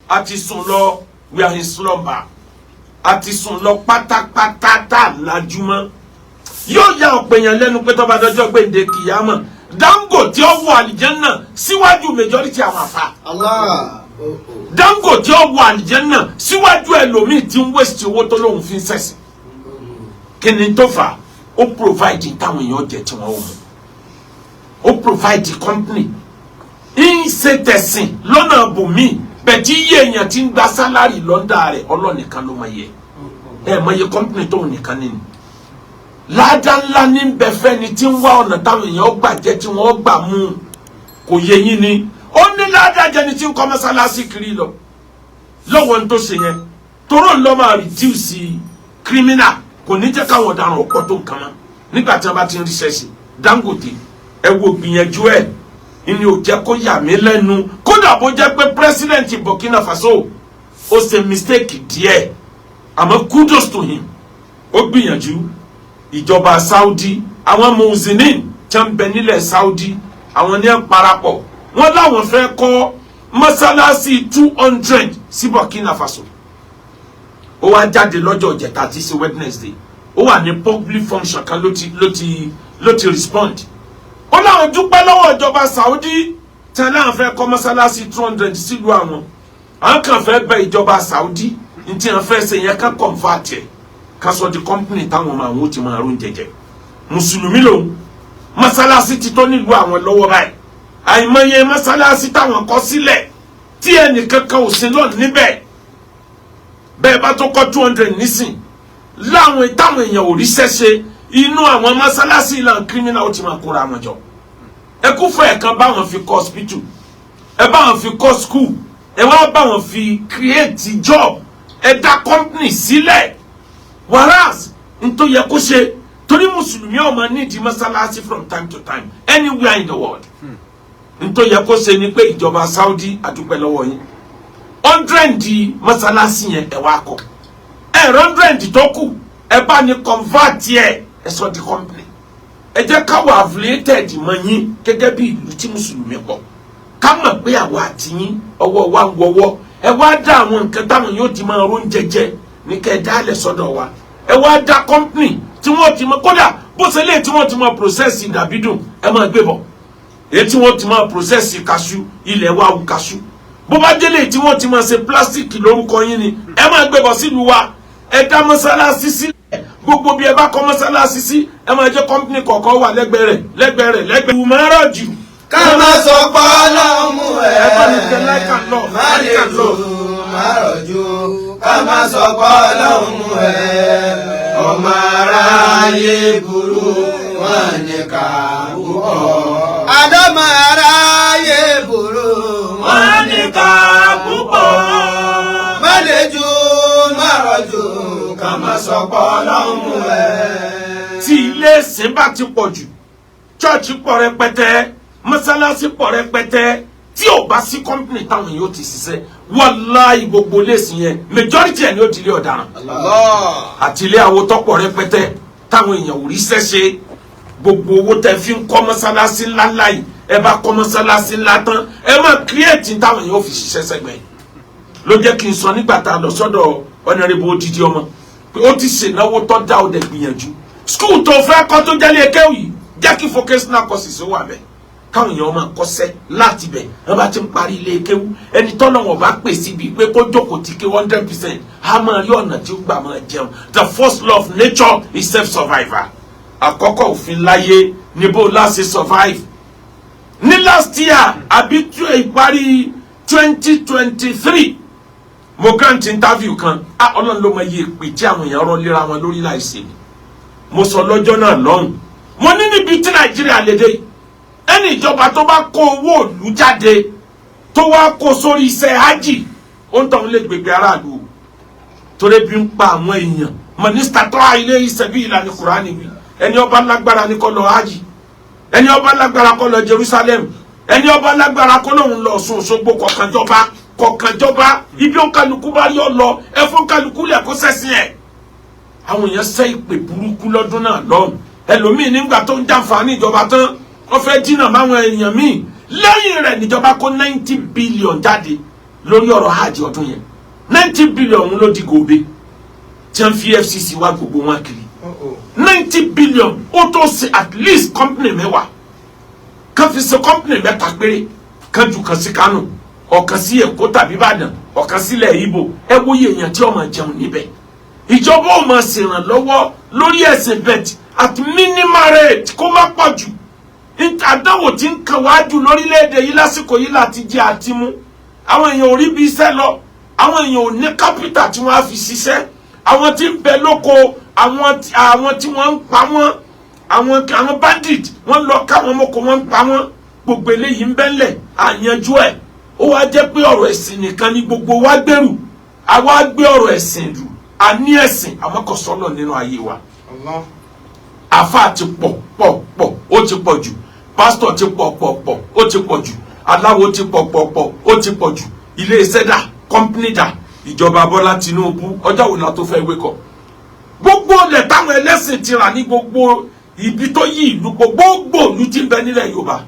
A ti sùn lọ. We are in slumber. A ti sùn lọ pátápátá tá a lajú mọ́. Yóò ya ọ̀pọ̀ èèyàn lẹ́nu pé tó bá dọjọ́ gbèǹde kìyàmọ̀, Dangote ó wọ àlìjẹ́nnà síwájú majority àwọn àfa. Allah. Oh, oh. Dangote ó wọ àlìjẹ́nnà síwájú ẹlòmíì tí ń waste owó tó lóun fi ń sẹ̀sìn. Kí ni tó fà á? Ó provide táwọn èèyàn jẹ tí wọ́n ó mu, ó provide company, ń ṣe tẹ̀sìn lọ́nà bòmíì bẹ́ẹ̀ tí iye èèyàn ti ń gba salary lọ́ndà rẹ̀, ọlọ́nìkan ló máa yẹ ẹ mọ iye company tóun nìkan nínú. Ládá ńlá ní bẹ fẹ́ni tí ń wá ọ̀nà táwọn èèyàn gbà jẹ́ tí wọ́n gbà mú. Kò yé yín ni? Ó ní ládá jẹni tí ń kọ́ mọ́sálásí kiri lọ lọ́wọ́ ní tó ṣe yẹn, toró ń lọ máa reduce criminal, kò ní jẹ́ káwọn ọ̀daràn ọ̀pọ̀ tó nǹkan mọ́ nígbà tí wọ́n bá ti ń ríṣẹ́ sí. Dangote, ẹ wo gbìyànjú ẹ̀ ni ò jẹ́ kó yà mí lẹ́nu, kódà bó jẹ́ pé president Burkina Faso ó ṣe mistake díẹ̀, àmọ́ kudos to him, ó gbìyànjú. Ìjọba Saudi, àwọn muzinin tí wọ́n ń bẹ nílẹ̀ Saudi, àwọn ní ẹ̀ parapọ̀, wọ́n láwọn fẹ́ kọ́ mọ́sálásí 200 sí Burkina Faso. Ó wá jáde lọ́jọ́ ìjẹta tí í ṣe Wednesday, ó wà ní public function kan ló ti respond. Ó láwọn dúpẹ́ lọ́wọ́ ìjọba Saudi tí wọ́n láwọn fẹ́ kọ́ mọ́sálásí 200 sílùú àwọn. Àwọn kan fẹ́ bẹ ìjọba Saudi ní tí wọ́n fẹ́ ṣe yẹn, ká convert ẹ̀, ká sọ di company táwọn ọmọ àwọn ó ti máa rún jẹjẹ. Mùsùlùmí lòun, mọ́sálásí ti tó nílùú àwọn lọ́wọ́ báyìí. Àìmọye mọ́sálásí táwọn kọ́ sílẹ̀ tí ẹnìkankan ò sí lọ níbẹ̀. Bẹ́ẹ̀ bá tó kọ́ 200 nísìn, láwọn táwọn èèyàn ò ríṣẹ́ ṣe, inú àwọn mọ́sálásí ìlànà criminal ó ti máa kóra wọn jọ. Ẹ kú fún ẹ̀kan báwọn fi kọ́ hospital, ẹ báwọn fi kọ́ school, ẹ wá báwọn fi create job, ẹ dá company sílẹ̀. Whereas n tó yẹ kó ṣe, torí mùsùlùmí ó máa nídìí mọ́sálásí from time to time anywhere in the world, n tó yẹ kó ṣe ni pé, ìjọba Saudi, àdúpẹ́ lọ́wọ́ yín, 100 mọ́sálásí yẹn, ẹ wá kọ́ ẹ, 100 tó kù, ẹ bá ní convert ẹ, ẹ sọ di company. Ẹ jẹ́ ká wà affiliated mọ́ yín gẹ́gẹ́ bí ìlú tí mùsùlùmí pọ̀, ká mọ̀ pé àwa àti yín ọwọ́ wa ń wọwọ́. Ẹ wá dá àwọn nǹkan táwọn yóò ti máa rún jẹjẹ ní kẹ́ ẹ dálẹ̀ sọ́dọ̀ wa. Ẹ wá dá company tí wọ́n ti mọ, kódà bó ṣe lè tí wọ́n ti máa process dàbídùn, ẹ máa gbé bọ̀. Èyí tí wọ́n ti máa process kaṣú, ilẹ̀ wa wù kaṣú. Bó bá délé tí wọ́n ti máa ṣe plastic lórúkọ yín ni, ẹ máa gbé bọ̀ sílùú wa. Ẹ dá mọ́sálásí sílẹ̀. Gbogbo bí ẹ bá kọ́ mọ́sálásí sí, ẹ máa jẹ́ company kọ̀ọ̀kan wà lẹ́gbẹ̀ẹ́ rẹ̀, lẹ́gbẹ̀ẹ́ rẹ̀, lẹ́gbẹ̀ẹ́ rẹ̀. Mọ́rọ̀ jù. Ká má sọ pé Ọlọ́run mú ẹ. Ẹ bá ní tẹ like and love. Má lè Like and jù love. má rọ̀jò. Ká má sọ pé Ọlọ́run mú ẹ. Ọmọ aráyé burú, wọn ní ká púpọ̀. Àdọ́mọ aráyé burú, Wọ́n ní ká púpọ̀. Má lè jù má rọ̀jò. Ká má sọ pé Ọlọ́run mú ẹ. Tí ilé ìsìn bá ti pọ̀ jù, church pọ̀ rẹpẹtẹ, mọ́sálásí pọ̀ rẹpẹtẹ, tí ò bá sí company táwọn yóò ti ṣiṣẹ́, wàláhì, gbogbo ilé ìsìn yẹn, majority ẹ̀ ní ó di ilé ọ̀daràn. Allah. Àti ilé àwo tọ́pọ̀ rẹpẹtẹ táwọn èèyàn ò ríṣẹ́ ṣe. Gbogbo owó tẹ fi ń kọ́ mọ́sálásí ńláńlá yìí, ẹ bá kọ́ mọ́sálásí ńlá tán, ẹ máa create táwọn èèyàn ò fi ṣiṣẹ́ sẹ́gbẹ̀ẹ́. Ló jẹ́ kí n sọ nígbà tá a lọ sọ́dọ̀ Honourable odidi ọmọ pé ó ti ṣènáwó tó dá, ó dẹ̀ gbìyànjú. School tó fẹ́ kọ́ tó jẹ́lé kéwì yìí, jẹ́ kí vocational courses ó wà bẹ́ẹ̀, káwọn èèyàn máa kọ́ṣẹ́ láti bẹ̀. Wọ́n bá ti ń parí ilé kéwú, ẹni tọ́nà wọn bá pè síbi pé kó jókòó ti ké 100%, á máa rí ọ̀nà tí ó gbà máa jẹun. The first law of nature is self-survival. Àkọ́kọ́ òfin láyé ní bó láṣẹ survive. Ní last year àbí ìparí 2023, mo grant interview kan. Ah, Ọlọ́run ló mọ iye ìpè tí àwọn èèyàn rọ léra wọn lórí láìsí mi. Mo sọ lọ́jọ́ náà lọ́hùn, mo ní níbi tí Nàìjíríà lè dé, ẹni ìjọba tó bá kó owó ìlú jáde tó wá kó sórí iṣẹ́ hajj, ó ń tọ́ lé gbègbè aráàlú o, torí bí ń pa àwọn èèyàn. Mínísítà tó ilé iṣẹ́ bí ìlànà Kùránì wí, ẹni ọba lágbára ní kó lọ hajj, ẹni ọba lágbára kó lọ Jerusalem, ẹni ọba lágbára kó lóun lọ Ọ̀ṣun Òṣogbo. Kọ̀ọ̀kanjọba kọ̀ọ̀kanjọba, ibi òǹkàlùkù bá yọ lọ, ẹ fún kálukú lẹ̀ kó sẹ́sìn ẹ̀. Àwọn èèyàn sẹ́ ìpè burúkú lọ́dún náà lọ́hùn. Ẹlòmíì, nígbà tó ń jàǹfààní ìjọba tán, wọ́n fẹ́ dínà máwọn èèyàn míì lẹ́yìn rẹ̀. Níjọba kó 90 billion jáde. Lórí ọ̀rọ̀ hajj ọdún yẹn, 90 billion ló di gòbe tí wọ́n fi EFCC wá gbogbo wọn kiri. 90 billion, ó tó ṣe at least company 10, kan fi ṣe company mẹ́ta péré, kan jù kan sí Kánò, ọ̀kan sí Èkó tàbí Ìbàdàn, ọ̀kan sílẹ̀ Ìgbò. Ẹ wòye èèyàn tí ó máa jẹun níbẹ̀. Ìjọba ò máa ṣèrànlọ́wọ́ lórí ẹ̀sìn, but at minimal rate, kó má pọ̀ jù. Àdánwò tí ń kan wájú lórílẹ̀‐èdè yìí lásìkò yìí láti jẹ àti mú, àwọn èèyàn ò rí bí iṣẹ́ lọ, àwọn èèyàn ò ní capital tí wọ́n á fi ṣiṣẹ́, àwọn tí ń bẹ lóko, àwọn tí wọ́n ń pa wọ́n, àwọn bandit, wọ́n lọ káwọn mọ́kò, wọ́n ń pa wọ́n. Gbogbo eléyìí ń bẹ́ńlẹ̀ àyànjú ẹ̀. Ó wá jẹ́ pé ọ̀rọ̀ ẹ̀sìn nìkan ni gbogbo wa gbèrú. Àwa gbé ọ̀rọ̀ ẹ̀sìn rù, a ní ẹ̀sìn, àmọ́ kò sọ́nà nínú ayé wa. Àfa ti pọ̀ pọ̀ pọ̀, ó ti pọ̀ jù. Pásítọ̀ ti pọ̀ pọ̀ pọ̀, ó ti pọ̀ jù. Aláwo ti pọ̀ pọ̀ pọ̀, ó ti pọ̀ jù. Ilé iṣẹ́ dà? Company dà? Ìjọba Bọ́lá Tinubu, ọjọ́ wo la tó fẹ́ wékọ̀? Gbogbo ilẹ̀ táwọn ẹlẹ́sìn ti rà ní gbogbo ibi tó yí ìlú, gbogbo ìlú tí ń bẹ nílẹ̀ Yorùbá,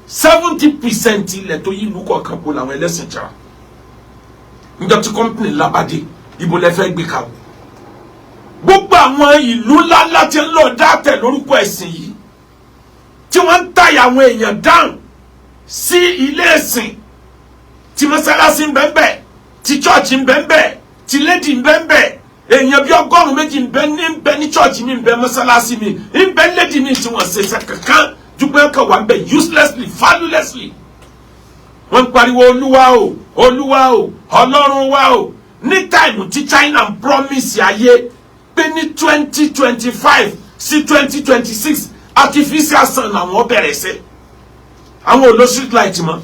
70% ilẹ̀ tó yí ìlú kọ̀ọ̀kan kó làwọn ẹlẹ́sìn ti rà. Níjọ́ tí company labade, ibo lẹ fẹ́ gbé ka o? Gbogbo àwọn ìlú ńláńlá tí ń lọ dátẹ̀ lórúkọ ẹ̀sìn yìí, tí wọ́n ń tàyà àwọn èèyàn dáhùn sí ilé ẹ̀sìn, tí mọ́sálásí ń bẹ ń bẹ, tí church ń bẹ ń bẹ, tí lady ń bẹ ń bẹ, èèyàn bíi 200 ń bẹ ní church mi, ń bẹ mọ́sálásí mi, ń bẹ lady mi, tí wọ́n ṣe ṣe kankan ju pé kàn wá ń bẹ uselessly, valuelessly. Wọ́n ń pariwo, "Olúwa o, Olúwa o, Ọlọ́run wa o," ní time tí China ń promise ayé pé ní 2025 sí 2026, artificial sun làwọn bẹ̀rẹ̀ sí. Àwọn ò lo street light mọ́,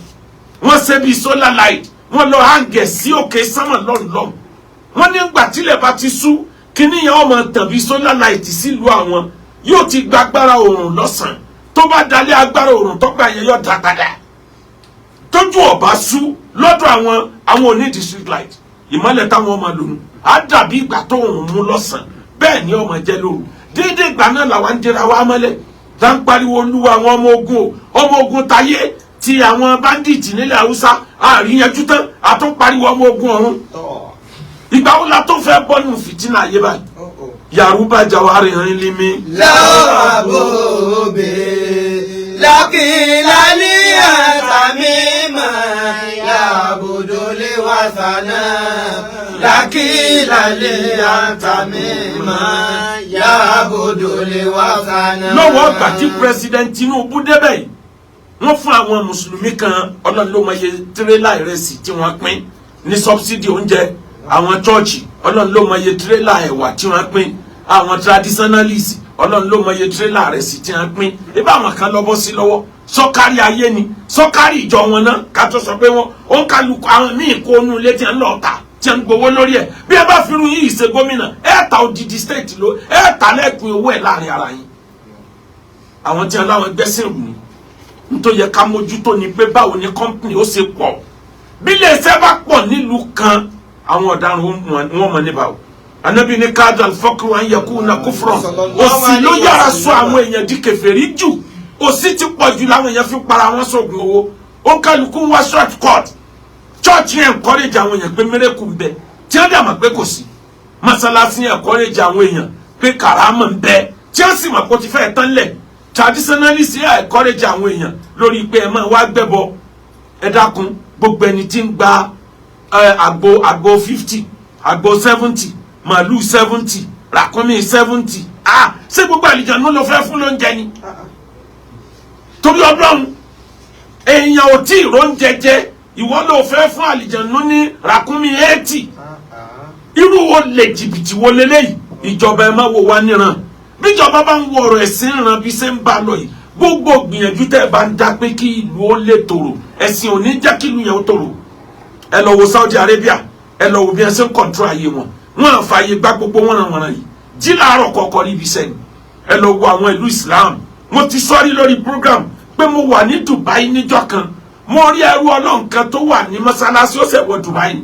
wọ́n ṣe bíi solar light, wọ́n lọ hang ẹ̀ sí òkè sánmà lọ́nlọ́n. Wọ́n ní ìgbà tílẹ̀ bá ti sú, kíní yẹn ó máa tàn bíi solar light sílùú àwọn. Yóò ti gba agbára oòrùn lọ́sàn-án, tó bá dalẹ̀, agbára oòrùn tó gbà yẹn yóò dá padà. Tójú ọba sú lọ́dọ̀ àwọn, àwọn ò ní di street light. Ìmọ́lẹ̀ táwọn máa lò nù á dàbí ìgbà tó òun mú lọ́sàn-án, bẹ́ẹ̀ ni ó máa jẹ́ lóru. Déédéé ìgbà náà làwọn ń dira wa mọ́lẹ̀ tá ń pariwo, "Olúwa, àwọn ọmọ ogun o, ọmọ ogun tayé." Ti àwọn bandit nílẹ̀ Haúsá àríyànjú tán, àtún pariwo ọmọ ogun ọ̀run. Ìgbà wo la tó fẹ́ bọ́nù fìtínà ayé báyìí? Yàrúbá jawari hàn límí. Lọ́wọ́ bẹ́ lákìlá ní àtàmímà yàbùdó lè wà sànà. Lákìlá ní àtàmímà yàbùdó lè wà sànà. Lọ́wọ́ ọgbà tí President Tinubu débẹ̀ yìí, wọ́n fún àwọn mùsùlùmí kan, Ọlọ́run ló mọ iye tírélà ìrẹsì tí wọ́n pín ní subsidy oúnjẹ. Àwọn church, Ọlọ́run ló mọ iye tírélà ẹ̀wà tí wọ́n pín. Àwọn traditionalist, Ọlọ́run ló mọ iye tírélà ìrẹsì tí wọ́n pín. Ibà àwọn kan lọ́bọ́ sí lọ́wọ́, sọ́kárí ayé ni, sọ́kárí ìjọ wọn náà, ká tó sọ pé wọ́n ó ń kálukú. Àwọn míì kó onú ilé tí wọ́n lọ tà, tí wọ́n ń gbowó lórí ẹ̀. Bí ẹ bá fi irú yìí ṣe gómìnà, ẹ ta odidi state ló ẹ ta lẹ́kùn owó ẹ̀ láàrin ara yín. Àwọn tí wọ́n láwọn gbẹ́sìn rù ni. Nítorí yẹ ká mójútó ni pé báwo ni company ó ṣe pọ̀. Bí iléeṣẹ́ bá pọ̀ nílùú kan, àwọn ọ̀daràn wọn mọ̀ níbà o. Anabi ní كاد الفقر أن يكون كفرا. Òṣì ló yára sọ àwọn èèyàn di kèfèrí jù. Òṣì ti pọ̀ jù láwọn èèyàn fi para wọn sóògùn owó. Ó kálukú ń wá short cut. Church yẹn encourage àwọn èèyàn pé miracle ń bẹ, tí wọ́n dà mọ̀ pé kò sí. Mọ́sálásí yẹn encourage àwọn èèyàn pé kàrámọ̀ ń bẹ, tí wọ́n sì mọ̀ pé ó ti fẹ́ tán lẹ̀. Traditionalist yẹn encourage àwọn èèyàn lórí pé ẹ máa wá gbẹ́bọ. Ẹ dákun, gbogbo ẹni tí ń gba àgbo 50, àgbo 70, màálù 70, ràkúnmí 70, ah, ṣé gbogbo àlìjánu ló fẹ́ fún lóúnjẹ ni? Torí Ọlọ́run, èèyàn ò tí ì róúnjẹ jẹ, ìwọ ló fẹ́ fún àlìjánu ní ràkúnmí 80. Irú wo lè jìbìtì wo leléyìí? Ìjọba, ẹ má wo wá níran. Bíjọba bá ń wo ọ̀rọ̀ ẹ̀sìn ràn bí ṣe ń bá lọ yìí, gbogbo gbìyànjú tẹ́ ẹ bá ń dá pé kí ìlú ó lè tòrò, ẹ̀sìn ò ní jẹ́ kí ìlú yẹn ó tòrò. Ẹ lọ wo Saudi Arabia, ẹ lọ wo bí ẹ ṣe ń control ayé wọn. Wọn à fààyè gba gbogbo wọnàwọnà yìí. Jí láàárọ̀ kọ̀ọ̀kan níbi iṣẹ́ ni. Ẹ lọ wo àwọn ìlú Islam. Mo ti sọrí lórí program pé mo wà ní Dubai níjọ́ kan, mo rí ẹrú Ọlọ́run kan tó wà ní mọ́sálásí. Ó ṣẹ̀ wọ Dubai ni,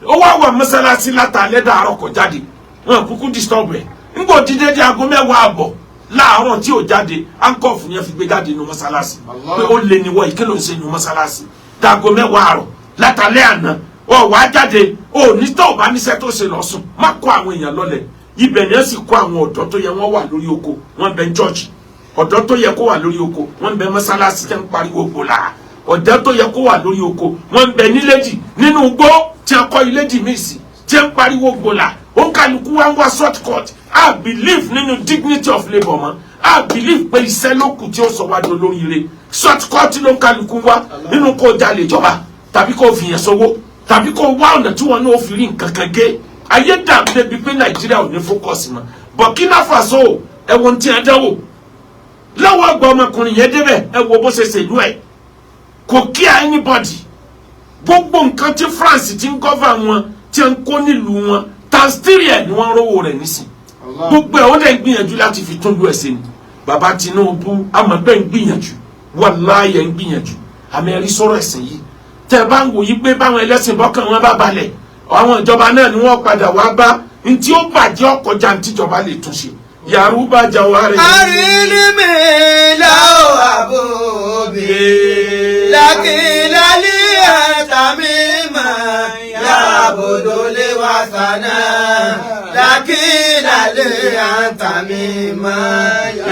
ó wá wà mọ́sálásí látàlẹ́ dàárọ̀, kò jáde. Wọn kúkú disturb ẹ̀. Ńgbò dídé dé aago 10:30 láàárọ̀ tí ò jáde, handcuff yẹn fi gbé jáde nínú mọ́sálásí pé ó lè níwọ̀ ìké ló ń ṣe nínú mọ́sálásí dàgò 10 àárọ̀. Látàlẹ́ àná ọ wàá jáde, ò ní tó o bá níṣẹ́ tó ṣe lọ́sùn, má kó àwọn èèyàn lọ́lẹ̀. Ibẹ̀ ni wọ́n sì kó àwọn ọ̀dọ́ tó yẹ wọ́n wà lórí oko, wọ́n bẹ church. Ọ̀dọ́ tó yẹ kó wà lórí oko, wọ́n bẹ mọ́sálásí tẹ́ ń pariwo gbòòlà. Ọ̀dọ́ tó yẹ kó wà lórí oko, wọ́n bẹ níléjì nínú igbó tí a kọ́ iléjì míì sí tí ń pariwo gbòòlà. Ó ń kálukú wá ń wá short cut. I believe nínú dignity of labour mọ́. I believe pé iṣẹ́ ló kù tí ó sọ wá di olóríire. Short cut ló ń kálukú wá, nínú kó jalè jọba, tàbí kó fìyàn sówó, tàbí kó wá ọ̀nà tí wọn náà fi rí nǹkan kan gé. Ayé dàbí débi pé Nàìjíríà ò ní focus mọ́. Burkina Faso, ẹ̀wọ̀n tí a dánwò lọ́wọ́ ọgbà ọmọkùnrin yẹn débẹ̀, ẹ wo bó ṣe ṣèlú ẹ̀, kò kí anybody. Gbogbo nǹkan tí France ti ń cover wọn, tí ń kó nílùú wọn, tanstiria ni wọ́n rówó rẹ̀ nísìn. Gbogbo ẹ̀, ó dẹ̀ ń gbìyànjú láti fi tún lu ẹ̀sìn ni. Bàbá Tinubu, amọ̀gbẹ́ ń gbìyànjú, wàláyé ń gbìyànjú. Àmì ẹ̀rí sọ̀rọ̀ ẹ̀sìn yìí, tẹ́ ẹ bá ń wòye pé báwọn ẹlẹ́sìn bọ́kàn wọn bá balẹ̀, àwọn ìjọba náà ni wọ́n padà wá bá ntí ó bàjẹ́ ọkọjá ntíjọba lè túnṣe. Yaruba Jawari. Àrílímì láwọ̀ àbòbí. Lákìlálí ẹ̀tàmí mà yàbòdò lé wa sànà. Lákìlálí ẹ̀tàmí mà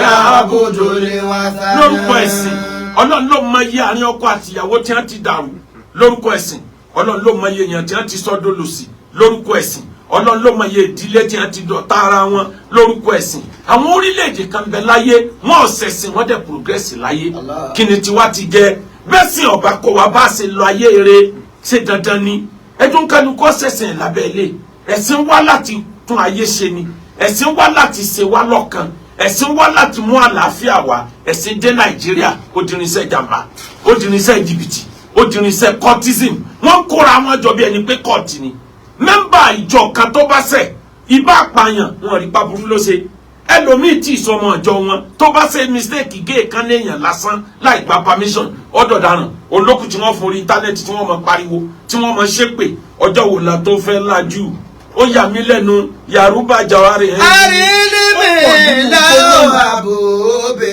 yàbòdò lé wa sànà. Lórúkọ ẹ̀sìn, Ọlọ́run ló mọ iye àárín ọkọ àtìyàwó tí wọ́n ti dàrú. Lórúkọ ẹ̀sìn, Ọlọ́run ló mọ iye èèyàn tí wọ́n ti sọ́dọ̀ lòsì. Lórúkọ ẹ̀sìn, Ọlọ́run ló mọ iye ìdílé tí wọ́n ti dọ̀tá ara wọn lórúkọ ẹ̀sìn. Àwọn orílẹ̀-èdè kan bẹ láyé, wọn ò ṣẹ̀sìn, wọ́n dẹ̀ progress láyé. Kí ni tiwa ti jẹ́ bẹ́ẹ̀ sì ọba kọ wa bá ṣe lọ ayé eré ṣe dandan ni ẹjọ́ ń kálukú ṣẹ̀sìn lábẹ́ ilé. Ẹ̀sìn wá láti tún ayé ṣe ni, ẹ̀sìn wá láti ṣe wá lọ́kan, ẹ̀sìn wá láti mú àlàáfíà wá. Ẹ̀sìn dé Nàìjíríà, ó dirinṣẹ́ jàmbá, ó dirinṣẹ́ jìbìtì, ó dirinṣẹ́ cultism. Wọ́n kóra wọn jọ bí ẹni pé cult ni. Member ìjọ kan tó bá ṣẹ̀, ìbá àpàyàn, wọn rí pàbùrú ló ṣe. Ẹlòmíì tí ìsọmọ ìjọ wọn tó bá ṣe mistake, gé kan léèyàn lásán láì gba permission, ọdọọdaràn olókùn tí wọ́n fún orí internet, tí wọ́n mọ pariwo, tí wọ́n mọ ṣépè. Ọjọ́ wo la tó fẹ́ lajú? Ó yà mí lẹ́nu. Yaruba Jawari. Àrílímì láwọ̀ àbòbí.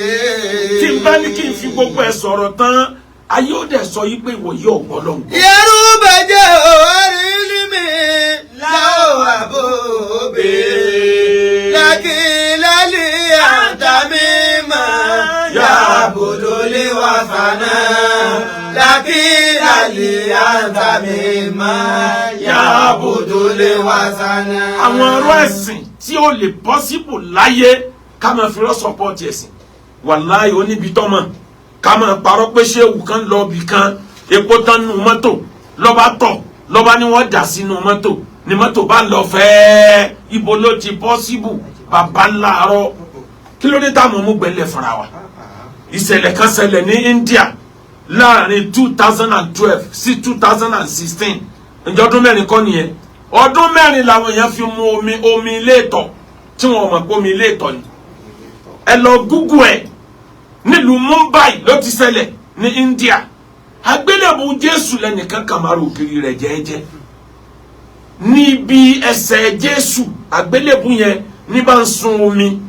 Tí n bá ní kí n fi gbogbo ẹ sọ̀rọ̀ tán, ayé ó dẹ̀ sọ yí pé ìwọ yóò gbọ́ lọ́hùn. Yorùbá jẹ́ àrílímì láwọ̀ àbòbí. Lákìlálí àtàmì mà yàbòdò lé wa sànà. Lákìlálí àtàmì mà yàbòdò lé wa sànà. Àwọn ọ̀rọ̀ ẹ̀sìn tí ó lè possible láyé ká máa fi rọ́ support ẹ̀sìn, wàláhì, oníbi tọ́mọ̀ ká máa parọ́ pé ṣéwù kan lọ bì kan, epo tán nù mọ́tò, lọ́ba tọ̀, lọ́ba ni wọ́n dà sínú mọ́tò ni mọ́tò bá lọ fẹ́ẹ́. Ibo ló ti possible? Bàbá ńlá arọ́, kí ló dé táwọn ọmọ gbẹ̀lẹ̀ fúnra wa? Ìṣẹ̀lẹ̀ kan ṣẹlẹ̀ ní India láàrin 2012 sí 2016. Ǹjẹ́ ọdún 4 kọ́ nìyẹn? Ọdún 4 làwọn èèyàn fi mu omi, omi ilé ìtọ̀ tí wọ́n mọ̀ pé omi ilé ìtọ̀ ni. Ẹ lọ Google ẹ̀. Nílùú Mumbai ló ti ṣẹlẹ̀ ní India. Àgbélébù Jésù lẹ́nìkan kà máa rò kiri rẹ̀ jẹ́ẹ́jẹ́ níbi ẹsẹ̀ Jésù. Àgbélébù yẹn ní bá ń sun omi.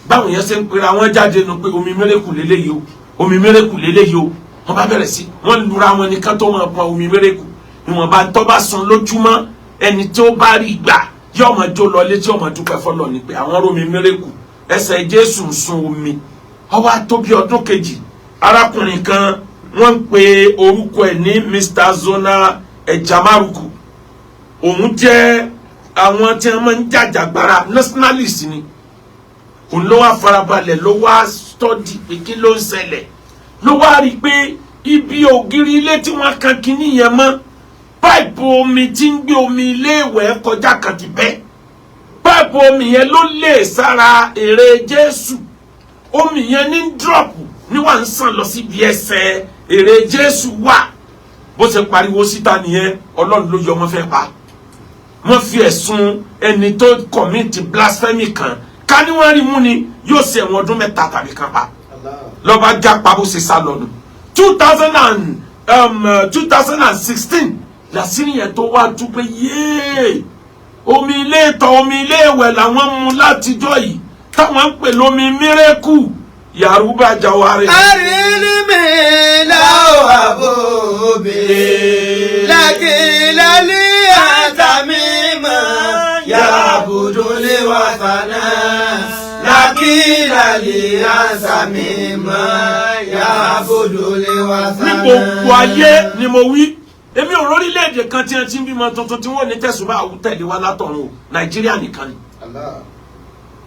Báwọn yẹn ṣe ń pera wọn jáde nu pé omi miracle lélẹ́yìí o, omi miracle lélẹ́yìí o. Wọ́n bá bẹ̀rẹ̀ sí wọ́n lura wọn nìkan tó máa pọn omi miracle. Ìwọ̀nba tó bá sun lójúmọ́, ẹni tó bá rí gbà yóò máa jó lọ létí, ọmọ dúpẹ́ fọlọ́ ni pé àwọn rómi miracle, ẹsẹ̀ Jésù ń sun omi. Ó wá tó bí ọdún kejì, arákùnrin kan, wọ́n ń pe orúkọ ẹ̀ ní Mr. Zona Ejamaruku. Òun jẹ́ àwọn tí wọ́n máa ń jàjàgbara, nationalist ni. Òun ló wá farabalẹ̀, ló wá study pé kí ló ń ṣẹlẹ̀. Ló wá rí i pé ibi ògiri ilé tí wọ́n kan kinní yẹn mọ́, pipe omi tí ń gbé omi ilé ìwẹ̀ kọjá kan ti bẹ́. Pipe omi yẹn ló lè sára ère Jésù. Omi yẹn ní drop ní wà ń sàn lọ síbi ẹsẹ̀ ère Jésù wà. Bó ṣe pariwo síta nìyẹn. Ọlọ́run ló yọ. Wọ́n fẹ́ pa. Wọ́n fi ẹ̀sùn ẹni tó commit blasphemy kan. Ká ní wọ́n rí mú ni, yóò ṣe ẹ̀wọ̀n ọdún 3 tàbí kan pa. Lọ́ba jápa, bó ṣe sá lọ́nu 2016 làṣírí yẹn tó wá tú pé yéé, omi ilé ìtọ̀, omi ilé ìwẹ̀ làwọn mú látijọ́ yìí táwọn ń pè lómi miracle. Yaruba Jawari. Àrílímì láwọ̀ àbòbí. الوثن لقيل لأنت ممن يعبد Ní الوثن. gbogbo ayé ni mo wí, èmi ò rórílẹ̀-èdè kan tí wọ́n ti ń bímọ tuntun tí wọ́n ní tẹ̀sùbá àwùtẹ̀lé wa látọ̀run o. Nàìjíríà nìkan ni. Allah.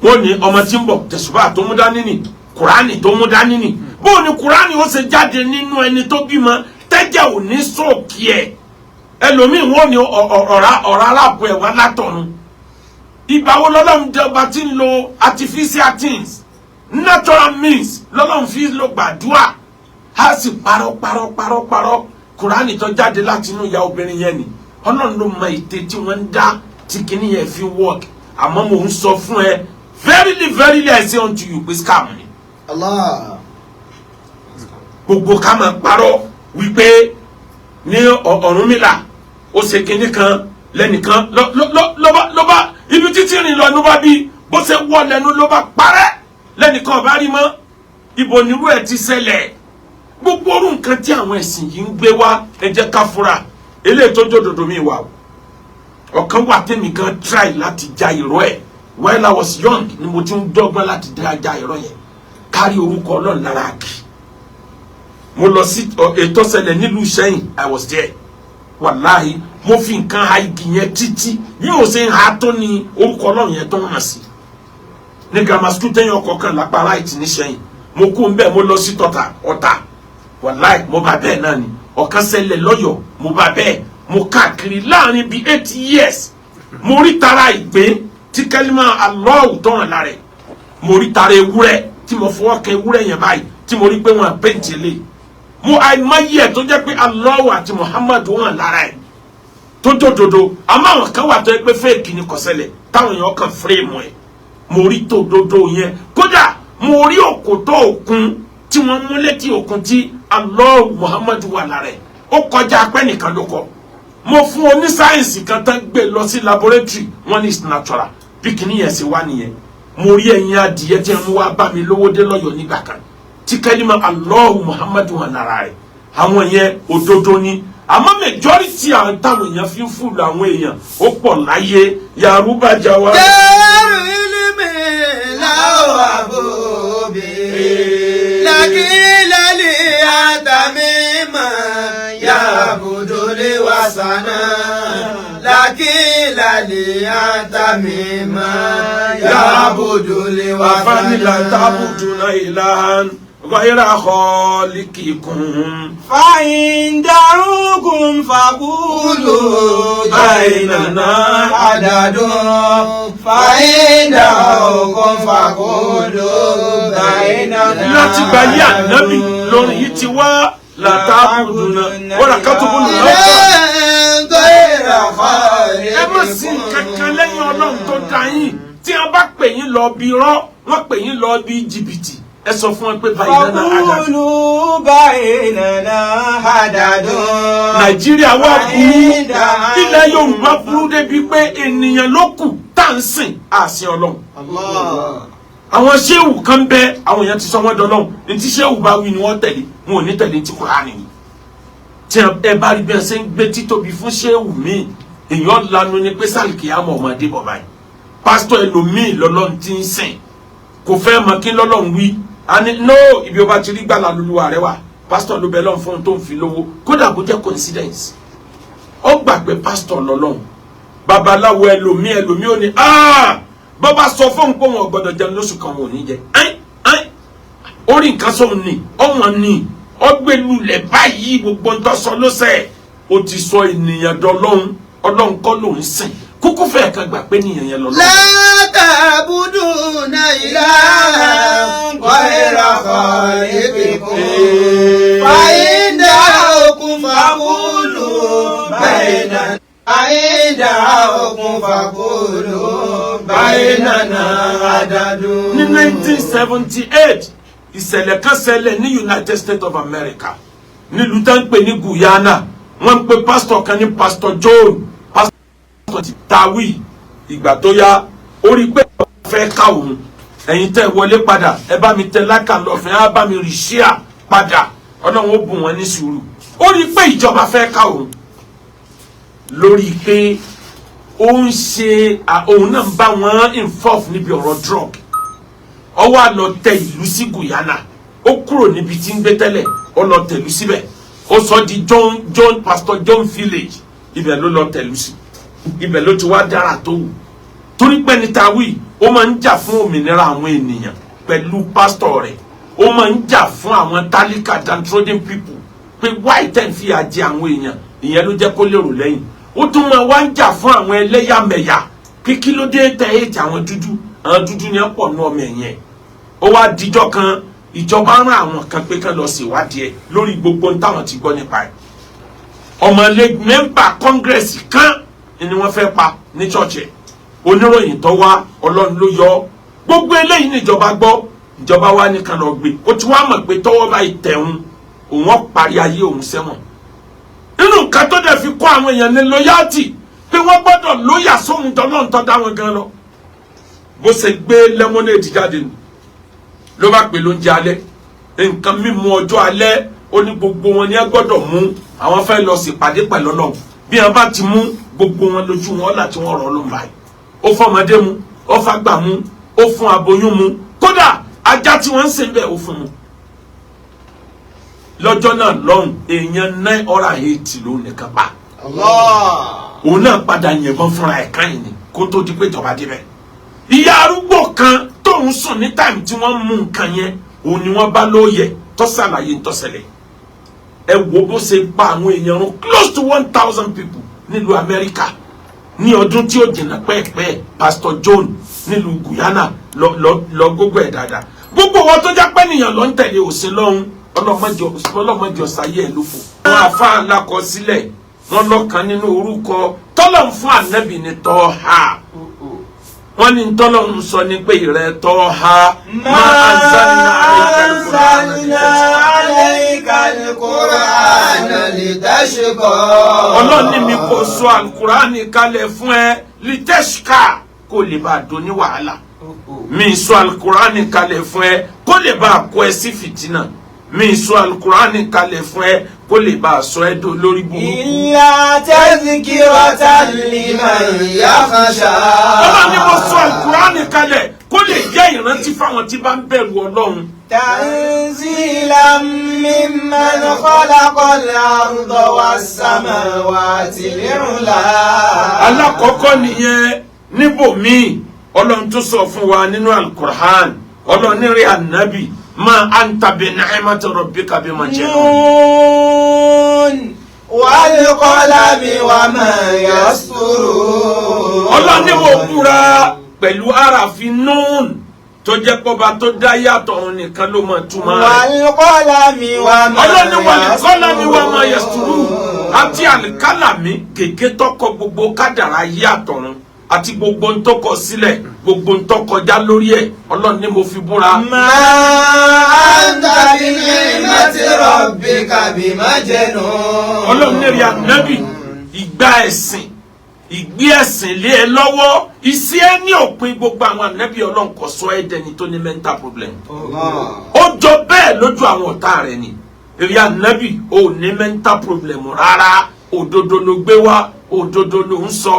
Wọ́n ní ọmọ tí ń bọ̀, tẹ̀sùbá tó mú dání ni, Kùránì tó mú dání ni. Bóun ni Kùránì ó ṣe jáde nínú ẹni tó bímọ tẹ́jẹ̀ ò ní sóòkì ẹ̀? Ẹlòmíì, wọ́n ní ọ̀rá aláàbò ẹ̀ wá látọ̀run. Ìgbà wo lọ́lọ́run jọba tí ń lo artificial things? Natural means lọ́lọ́run fi lo gbàdúrà, á sì parọ́ parọ́ parọ́ parọ́. Kùránì tó jáde láti inú ìyá obìnrin yẹn ni, Ọlọ́run ló mọ ète tí wọ́n ń dá tí kinní yẹn fi work. Àmọ́ mò ń sọ fún ẹ, verily, verily, I say unto you pé scam ni. Allah. Gbogbo ká máa parọ́ wípé ní Ọ̀rúnmìlà ó ṣe kinní kan lẹ́nìkan ló bá ibi títí rìn lọ, ló bá bí bó ṣe wọ́ lẹ́nu, ló bá parẹ́, lẹ́nìkan ọ̀bá rí mọ́. Ibo nírú ẹ̀ ti ṣẹlẹ̀? Gbogbo orú nǹkan tí àwọn ẹ̀sìn yìí ń gbé wá, ẹ jẹ́ ká fura. Eléyìí tó jòdòdò mi wà o, ọ̀kan wà tèmi gan try láti já irọ́ ẹ̀. While I was young ni mo ti ń dọ́gbọ́n láti já irọ́ yẹn, kárí orúkọ Ọlọ́run lára àgì. Mo lọ sí ètò ṣẹlẹ̀ nílùú Ìṣẹ́yìn. I was there. Wàláhì, mo fi nǹkan ha igi yẹn títí bí o ṣe ń ha tó ní orúkọ Ọlọ́run yẹn tó ń hàn sí ní grammar school tẹ́yìn ọkọ̀ kan lápá right níṣẹ́yìn. Mo kú ń bẹ́ẹ̀, mo lọ sí tọ́ta Ọ̀tà. Wàláhì, mo bá bẹ́ẹ̀ náà ni. Ọ̀kan ṣẹlẹ̀ lọ́yọ̀ọ́, mo bá bẹ́ẹ̀. Mo káàkiri láàrin bíi 8 years. Mo rí tara ìgbín tí kẹ́límà Allahu tó hàn lára ẹ̀. Mo rí tara ewúrẹ́ tí mo fọwọ́ kan ewúrẹ́ yẹn báyìí, tí mo rí pé wọ́n paint lé. Mo àìmọye ẹ̀ tó jẹ́ pé Allahu àti Muhammadu hàn lára ẹ̀ tó jòdòdò. Àmọ́ àwọn kan wà tó yẹ pé fake ni, kò ṣẹlẹ̀, táwọn èèyàn kan frame ẹ̀. Mo rí tòdodo yẹn. Kódà mo rí òkòtó òkun tí wọ́n mú létí òkun tí Allahu Muhammadu wà lára ẹ̀. Ó kọjá apẹ́ nìkan ló kọ. Mo fún onísáyẹ̀nsì kan tán gbé lọ sí laboratory, wọ́n ní it's natural. Bí kìíní yẹn ṣe wá nìyẹn. Mo rí ẹyin adìyẹ tí wọ́n wá bá mi lówó dé lọ́yọ̀ọ́ nígbà kan tí kẹ́límà Allahu Muhammadu wà lára rẹ̀. Àwọn yẹn òdodo ni, àmọ́ majority àwọn táwọn èèyàn fi ń fúlù àwọn èèyàn ó pọ̀ láyé Yorùbá jà wá. دار علم لو أبوبي لقيل لي أنت ممن يعبد الوثن لقيل لي أنت ممن يعبد الوثن. أفلا تعبدون إلها غير خالقكم. فإن دعوكم فقولوا بيننا عدد فإن دعوكم فقولوا بيننا. Láti gba yé ànábì lórí yìí ti wá لتعبدن wọ́n rà kátó náà. غير خالقكم. Ẹ má sí kankan lẹ́yìn Ọlọ́run tó dá yín. Tí wọ́n bá pè yín lọ bí rọ́, wọ́n pè yín lọ bí jìbìtì, ẹ sọ fún wọn pé بيننا عدد. فقولوا بيننا عدد. Nàìjíríà wá burú, ilẹ̀ Yorùbá burú débi pé ènìyàn ló kù tá à ń sìn àsìn Ọlọ́run. Allah. Àwọn ṣéwù kan bẹ, àwọn èèyàn ti sọ wọn dọlọ́run. Ní tí ṣéwù bá wí ni wọ́n tẹ̀lé, wọn ò ní tẹ̀lé tí Kùránì wí. Tí ẹ bá rí bí ẹ ṣe ń gbé títóbi fún ṣéwù míì, èèyàn lanu ni pé sálìkì àmọ́ ọmọdé bọ̀ báyìí. Pásítọ̀ ẹlòmíì lọ́lọ́run ti ń sìn, kò fẹ́ mọ kí lọ́lọ́run wí. A ní no, ibi ọba ti rí gbàlà lulúwa rẹ wà. Pásítọ̀ ló bẹ lọ́run fún un tó ń fi lówó, kódà kó jẹ́ coincidence. Ó gbà pé pásítọ̀ lọ́lọ́run. Babaláwo ẹlòmíì, ẹlòmíì ò ní bọ́bá sọ fóun pé òun ò gbọ́dọ̀ jẹun lóṣù kan, òun ò ní jẹ ẹ́n ẹ́n. Orí nǹkan sóun ni ọ̀wọ́n ni ọgbẹ́lulẹ̀ báyìí. Gbogbo ń tọ́sọ lọ́sẹ̀, ó ti sọ ènìyàn dọlọ́hun. Ọlọ́run kọ́ lòún sìn, kúkú fẹ́ẹ̀ kan gbà pé nìyẹn yẹn lọ́lọ́run. لا تعبدون إلها غير خالقكم فإن دعوكم فقولوا بيننا فإن دعوكم فقولوا بيننا عدد. Ní 1978, ìṣẹ̀lẹ̀ kan ṣẹlẹ̀ ní United States of America, nílùú tá ń pè ní Guyana. Wọ́n ń pe pásítọ̀ kan ní Pásítọ̀ John. Pásítọ̀ ti tawí ìgbà tó yá, ó rí i pé ó fẹ́ ká òun. Ẹ̀yin tẹ́ wọlé padà, ẹ bá mi tẹ lákà lọ́fẹ̀ẹ́, á bá mi rì ṣíà padà. Ọlọ́run ó bùn wọ́n ní sùúrù. Ó rí i pé ìjọba fẹ́ ká òun lórí pé Ó ń ṣe òun náà ń bá wọn involve níbi ọ̀rọ̀ drug. Ó wá lọ tẹ ìlú sí Guyana. Ó kúrò níbi tí ń gbé tẹ́lẹ̀, ó lọ tẹ̀lú síbẹ̀. Ó sọ di John John Pastor John Village. Ibẹ̀ ló lọ tẹ̀lú sí, ibẹ̀ ló ti wá dára tó wù, torí pé ní ta wí, ó máa ń jà fún òmìnira àwọn ènìyàn pẹ̀lú pásítọ̀ rẹ̀. Ó máa ń jà fún àwọn tálíkà, downtrodden people, pé why ten fi àjẹ àwọn èèyàn. Ìyẹn ló jẹ́ kó lérò lẹ́yìn. Ó tún máa wá ń jà fún àwọn ẹlẹ́yàmẹ̀yà pé kí ló dé tẹ èjì àwọn dúdú? Àwọn dúdú ni ẹ pọ̀ ní ọmọ ẹ̀yẹn. Ó wá dijọ́ kan, ìjọba rán àwọn kan pé kán lọ ṣèwádìí ẹ lórí gbogbo ohun táwọn ti gbọ́ nípa ẹ̀. Ọmọlé member Congress kan ni wọ́n fẹ́ pa ní church ẹ̀. Oníròyìn tó wá, Ọlọ́run ló yọ ọ́. Gbogbo eléyìí níjọba gbọ́. Ìjọba wa ní kan lọ gbé. Ó ti wá mọ̀ pé tọ́wọ́ báyìí tẹ̀hún, òun ó parí ayé òun sẹ́wọ̀n. Nínú nǹkan tó dẹ̀ fi kọ́ àwọn èèyàn ní loyalty, pé wọ́n gbọ́dọ̀ loyal sóhun tọ́lọ́run tó dá wọn gan lọ. Bó ṣe gbé lemonade jáde nù, ló bá pè lóúnjẹ alẹ́, nǹkan mímu ọjọ́ alẹ́. Ó ní gbogbo wọn ní ẹ gbọ́dọ̀ mú, àwọn fẹ́ lọ ṣèpàdé pẹ̀lú Ọlọ́run. Bí wọn bá ti mú, gbogbo wọn lójú wọn láti wọn rọ ló ń báyìí. Ó fọmọdé mu, ó fàgbà mu, ó fún aboyún mu, kódà ajá tí wọ́n ń sìn bẹ́ẹ̀, ó fún mu. Lọ́jọ́ náà lọ́hùn, èèyàn 980 ló nìkan pa. Allah. Òun náà padà yìnbọn fúnra ẹ̀ káyìn ni kó tó di pé ìjọba débẹ̀. Ìyá arúgbó kan tóun sùn ní time tí wọ́n mú nǹkan yẹn, òun ni wọ́n bá lóye tó ṣàlàyé ń tọ́sẹ̀lẹ̀. Ẹ wo bó ṣe pa àwọn èèyàn run, close to 1,000 people nílùú Amẹ́ríkà ní ọdún tí ó jìnnà pẹ́ẹ́pẹ́ẹ́. Pastor John nílùú Guyana, lọ lọ lọ gbogbo ẹ̀ dáadáa. Gbogbo wọn tó jẹ́ pé nìyẹn lọ ń tẹ̀lé òsín lọ́hún, ọlọ́mọdé ọ̀sáyé ẹ̀ ló fò. Àwọn afá alákọsílẹ̀ wọn lọ́kàn nínú orúkọ tọ́lọ̀ ń fún ànábì ní Tọ́ha. Wọ́n ní tọ́lọ̀ ń sọ ní pé ìrẹ́ Tọ́ha, ما أنزلنا أنزلنا عليك القرآن لتشقى. Ọlọ́run ní mi kò sọ alukurani kalẹ̀ fún ẹ لتشقى, kó lè bá a dùn ní wàhálà. Mi sọ alukurani kalẹ̀ fún ẹ kó lè bá a kó ẹ sí fìtínà. Mi sọ alukurani kalẹ̀ fún ẹ kó lè bá a sọ ẹ dó lórí burúkú. إلا تذكرة لمن يخشى. Ọlọ́run ní mo sọ alukurani kalẹ̀ kó lè jẹ́ ìrántí fáwọn tí bá ń bẹ̀rù Ọlọ́run. تنزيلا ممن خلق الأرض والسماوات العلى. Alákọ̀ọ́kọ́ nìyẹn. Níbòmíì, Ọlọ́run tó sọ fún wa nínú alukur'an, Ọlọ́run ní rí ànábì, ما أنت بنعمة ربك بمجنون. نون والقلم وما يسطرون. Ọlọ́run ní mo búra pẹ̀lú àràfin nún, tó jẹ́ pọ́ba tó dá yàtọ̀, òun nìkan ló mọ̀ túmọ̀ rẹ̀. والقلم وما Ọlọ́run ní والقلم وما يسطرون, àti àlìkálàmí, gègé tọkọ gbogbo kádàrá yí àtọ̀run àti gbogbo ń tọkọ sílẹ̀, gbogbo ń tọkọjá lórí ẹ̀. Ọlọ́run ní mo fi búra. ما أنت بنعمة ربك بمجنون. Ọlọ́run ní rí ànábì, ìgbà ẹ̀sìn, ìgbé ẹ̀sìn lé ẹ lọ́wọ́, iṣẹ́ ẹ ní òpin gbogbo àwọn ànábì Ọlọ́run, kò sọ ẹ́ dẹni tó ní mental problem. Ó jọ bẹ́ẹ̀ lójú àwọn ọ̀tá rẹ̀ ni. Èrè ànábì, ò ní mental problem rárá. Òdodo ló gbé wá, òdodo ló ń sọ.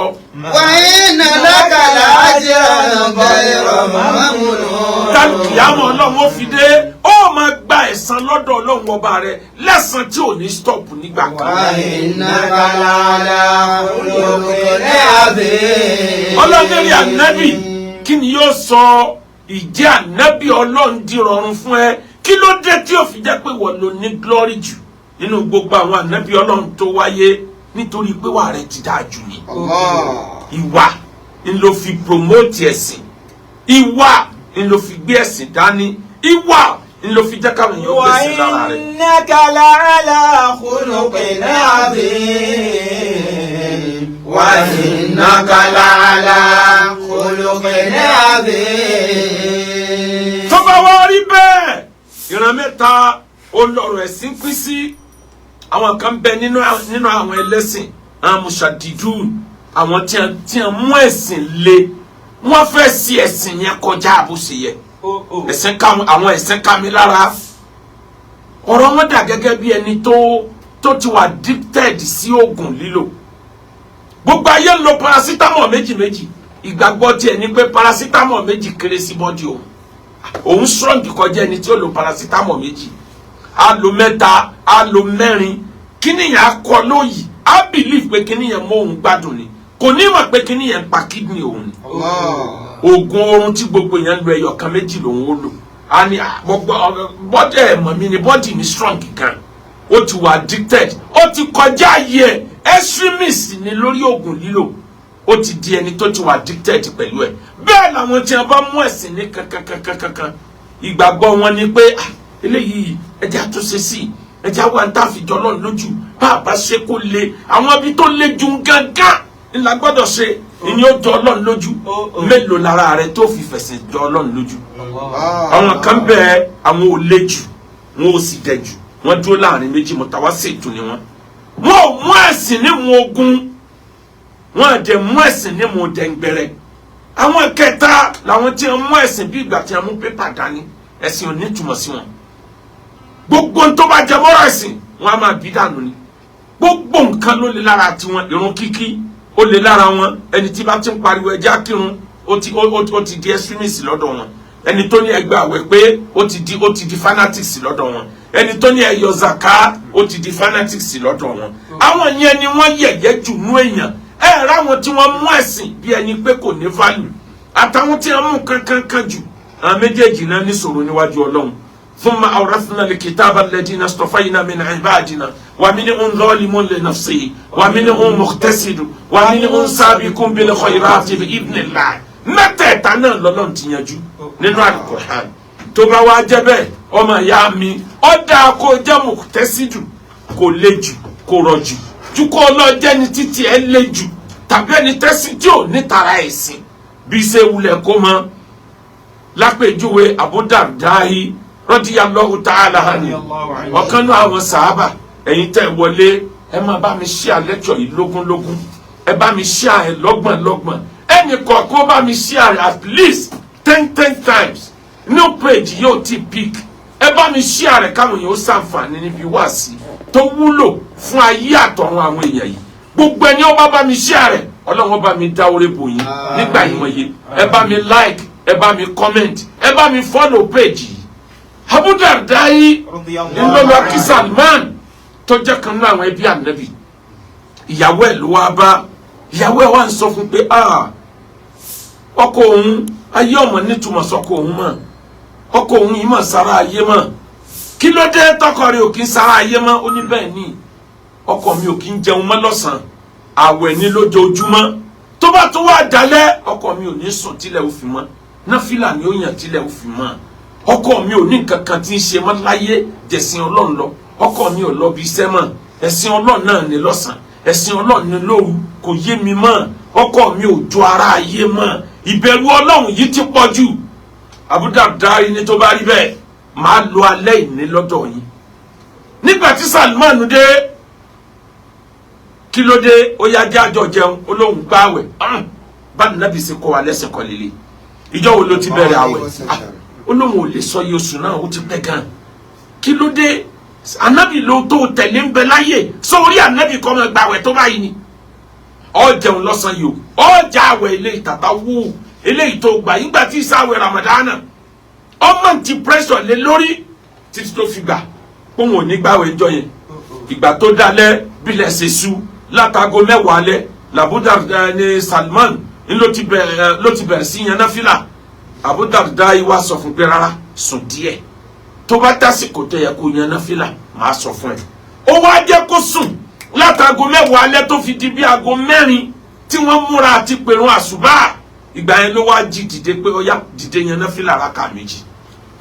وإن لك لأجرا غير ممنون. Kìámọ̀ Ọlọ́run ó fi dé, ó máa gba ẹ̀san lọ́dọ̀ Ọlọ́run ọba rẹ̀, lẹ́san tí ò ní stop nígbà kan. وإنك لعلى خلق عظيم. Ọlọ́run rí ànábì, kí ni yóò sọ ìjẹ́ ànábì Ọlọ́run di rọrùn fún ẹ? Kí ló dé tí ó fi jẹ́ pé wọ́n ló ní glory jù nínú gbogbo àwọn ànábì Ọlọ́run tó wáyé? Nítorí pé wà rẹ ti dáa jù ni. Ìwà ń ló fi promote ẹ̀sìn, ìwà ń ló fi gbé ẹ̀sìn dání, ìwà ń ló fi jẹ́ káwọn èèyàn gbèsè lára rẹ̀. وإنك لعلى خلق عظيم. وإنك لعلى خلق عظيم. Tó bá wá rí bẹ́ẹ̀, ìran mẹ́ta olọ̀rọ̀ ẹ̀sìn pín sí. Àwọn kan bẹ nínú àwọn ẹlẹ́sìn, àwọn مشددون, àwọn tí a mú ẹ̀sìn le, wọ́n fẹ́ sí ẹ̀sìn yẹn kọjá bó ṣe yẹ. Ẹ̀sìn ká àwọn, ẹ̀sìn ká mi lára. Ọ̀rọ̀ wọn dà gẹ́gẹ́ bí ẹni tó ti wà addicted sí oògùn lílò. Gbogbo ayé ń lo paracetamol méjì méjì, ìgbàgbọ́ tiẹ̀ ní pé paracetamol méjì kéré sí body òun, òun strong kọjá ẹni tí ó lo paracetamol méjì. Á lo mẹ́ta, á lo mẹ́rin. Kíní yẹn á kọ lóyìí, á believe pé kíní yẹn mọ òun gbádùn ni, kò ní mọ̀ pé kíní yẹn ń pa kidney òun ni. Oògùn oorun tí gbogbo yẹn ń lo ẹyọ kan, méjì lòun ó lò. Á ní gbogbo body ẹ̀ mọ̀ mi ni body mi strong gan. Ó ti wà addicted, ó ti kọjá ayé ẹ̀. Extremist ni lórí oògùn lílò, ó ti di ẹni tó ti wà addicted pẹ̀lú ẹ̀. Bẹ́ẹ̀ làwọn tí wọn bá mú ẹ̀sìn ní kankankankankan, ìgbàgbọ́ wọn ni pé eléyìí, ẹjẹ́ àtúnṣe sí, ẹjẹ́ àwọn àǹtàfíjọ lọ́nà lójú bá a bá ṣe kó le. Àwọn ibi tó le jù gángan ńlá gbọ́dọ̀ ṣe ìní ó jọ Ọlọ́run lójú. Mélòó lára rẹ tó fi fẹ̀sìn jọ Ọlọ́run lójú? Àwọn kan bẹ́ẹ̀, àwọn ò le jù, wọn ò sì dẹ̀ jù, wọ́n dúró láàrin méjì. Mọ̀tàwá ṣètò ni wọ́n. Wọn ò mú ẹ̀sìn ní mu ogun, wọn àdẹ̀ mú ẹ̀sìn ní mu dẹ̀ngbẹ̀rẹ̀. Àwọn kẹta làwọn tí wọn mú ẹ̀sìn bí ìgbà tí wọn mú pépà dání. Ẹ̀sìn ò ní túmọ̀ sí wọn. Gbogbo tó bá jẹ mọ́rọ̀ ẹ̀sìn, wọn á máa bí dànù ni. Gbogbo nǹkan ló lè lára tiwọn. Irun kíkí ó lè lára wọn. Ẹni tí bá ti ń pariwo ẹjẹ́ kírun, ó ti di extremist lọ́dọ̀ wọn. Ẹni tó ní ẹgbẹ́ àwẹ̀ pé, ó ti di fanatics lọ́dọ̀ wọn. Ẹni tó ní ẹyọ zaka, ó ti di fanatics lọ́dọ̀ wọn. Àwọn yẹn ni wọ́n yẹ̀yẹ́ jù nú èèyàn. Ẹ ráwọn tí wọ́n mú ẹ̀sìn bí ẹni pé kò ní value, àtàwọn tí wọ́n mú kankankan jù, àwọn méjèèjì náà ní sọ̀rọ̀ níwájú Ọlọ́run. ثم أورثنا الكتاب الذين اصطفينا من عبادنا ومنهم ظالم لنفسه ومنهم مقتصد ومنهم سابق بالخيرات بإذن الله. Mẹ́tẹ̀ẹ̀ta náà lọ́lọ́run ti yanjú nínú Al-Qur'an. Tó bá wá jẹ́ bẹ́ẹ̀, ọmọ ìyá mi, ó dáa kó jẹ́ مقتصد, kò le jù, kò rọ̀ jù, ju kó lọ jẹ́ ni títí ẹ le jù tàbí ẹni tẹ́sí tí ò ní tara ẹ̀sìn bí ṣe wulẹ̀ kó mọ. Lápèjúwe, Abu Dardahi رضي الله تعالى عنه, ọ̀kan náà àwọn sàábà. Ẹ̀yin tẹ́ wọlé, ẹ máa bá mi share lecture yìí lógúnlógún, ẹ bá mi share ẹ lọ́gbọ̀n lọ́gbọ̀n, ẹnì kọ̀ọ̀kan bá mi share at least 10 10 times. New page yóò ti pick, ẹ bá mi share rẹ̀ káwọn èèyàn ó ṣàǹfààní níbi wáàsí tó wúlò fún ayé àtọ̀run àwọn èèyàn yìí. Gbogbo ẹni ó bá mi share rẹ̀, Ọlọ́run bá mi dá orí bò yín nígbà ìmọ̀ye. Ẹ bá mi like, ẹ bá mi comment, ẹ bá mi follow page yìí. Abu Dardayi ńlọlọ kí Salman tó jẹ́ kan náà àwọn ẹbí Ànábì. Ìyàwó ẹ̀ ló wá bá. Ìyàwó ẹ̀ wá ń sọ fún pé ọkọ òun, ayé ọmọ nítumọ̀ sọkọ òun mọ̀, ọkọ òun yìí mọ̀ sára ayé mọ̀. Kí ló dé tọkọ rẹ̀ ò kí ń sára ayé mọ́? Ó ní bẹ́ẹ̀ ni, ọkọ mi ò kí ń jẹun mọ́ lọ́sàn-án, àwẹ̀ ní lójoojúmọ́. Tó bá tún wá dalẹ̀, ọkọ mi ò ní sùn tílẹ̀ ó fi mọ́, náfìlà ni ó yàn tílẹ̀ ó fi mọ́. Ọkọ mi ò ní nǹkan kan tí ń ṣe mọ́ láyé jẹ̀sìn Ọlọ́run lọ. Ọkọ mi ò lọ bí iṣẹ́ mọ́, ẹ̀sìn Ọlọ́run náà ní lọ́sàn, ẹ̀sìn Ọlọ́run ní lóru. Kò yé mi mọ́, ọkọ mi ò jọ ara ayé mọ́, ìbẹ̀rù Ọlọ́run yìí ti pọ̀ jù. Abu Darda ní tó bá rí bẹ́ẹ̀, máa lo alẹ́ ìní lọ́dọ̀ yín. Nígbà tí Salman dé, kí ló dé? Ó yá, jẹ́ àjọ jẹun. Ó lóun gbààwẹ̀. Bá nàbì sí kọ́ wa lẹ́sìn kọ́ lélẹ̀. Ìjọ wo ló ti bẹ̀rẹ̀ àwẹ̀? Ó lóun ò lè sọ iye oṣù náà, ó ti pẹ́ gan. Kí ló dé? Anabi ló tó tẹ̀lé ń bẹ láyè sórí anabi kọ́ máa gbààwẹ̀ tó báyìí ni. Ó jẹun lọ́sàn yìí o, ó já àwẹ̀ ilé ìtàtà wú eléyìí tó gbà yín gbà tí ìsáwẹ̀ Ramadana. Ọmọ ti pressure lé lórí títí tó fi gbà pé òun ò ní gbàwẹ̀ ìjọ yẹn. Ìgbà tó dalẹ̀, bílẹ̀ ṣe sú, látago 10 alẹ́ l'Abu Darda ní Salman ló ti bẹ̀rẹ̀ sí yan náfìlà. Abu Darda yìí wá sọ fún pé rárá, sùn díẹ̀, tó bá tásìkò tó yẹ kó yan náfìlà, máa sọ fún ẹ. Ó wá jẹ́ kó sùn látago 10 alẹ́ tó fi di bí aago 4 tí wọ́n múra àti pèrún àṣùbà. Ìgbà yẹn ló wá jí dìde pé ó yá, dìde, yan náfìlà rákà 2.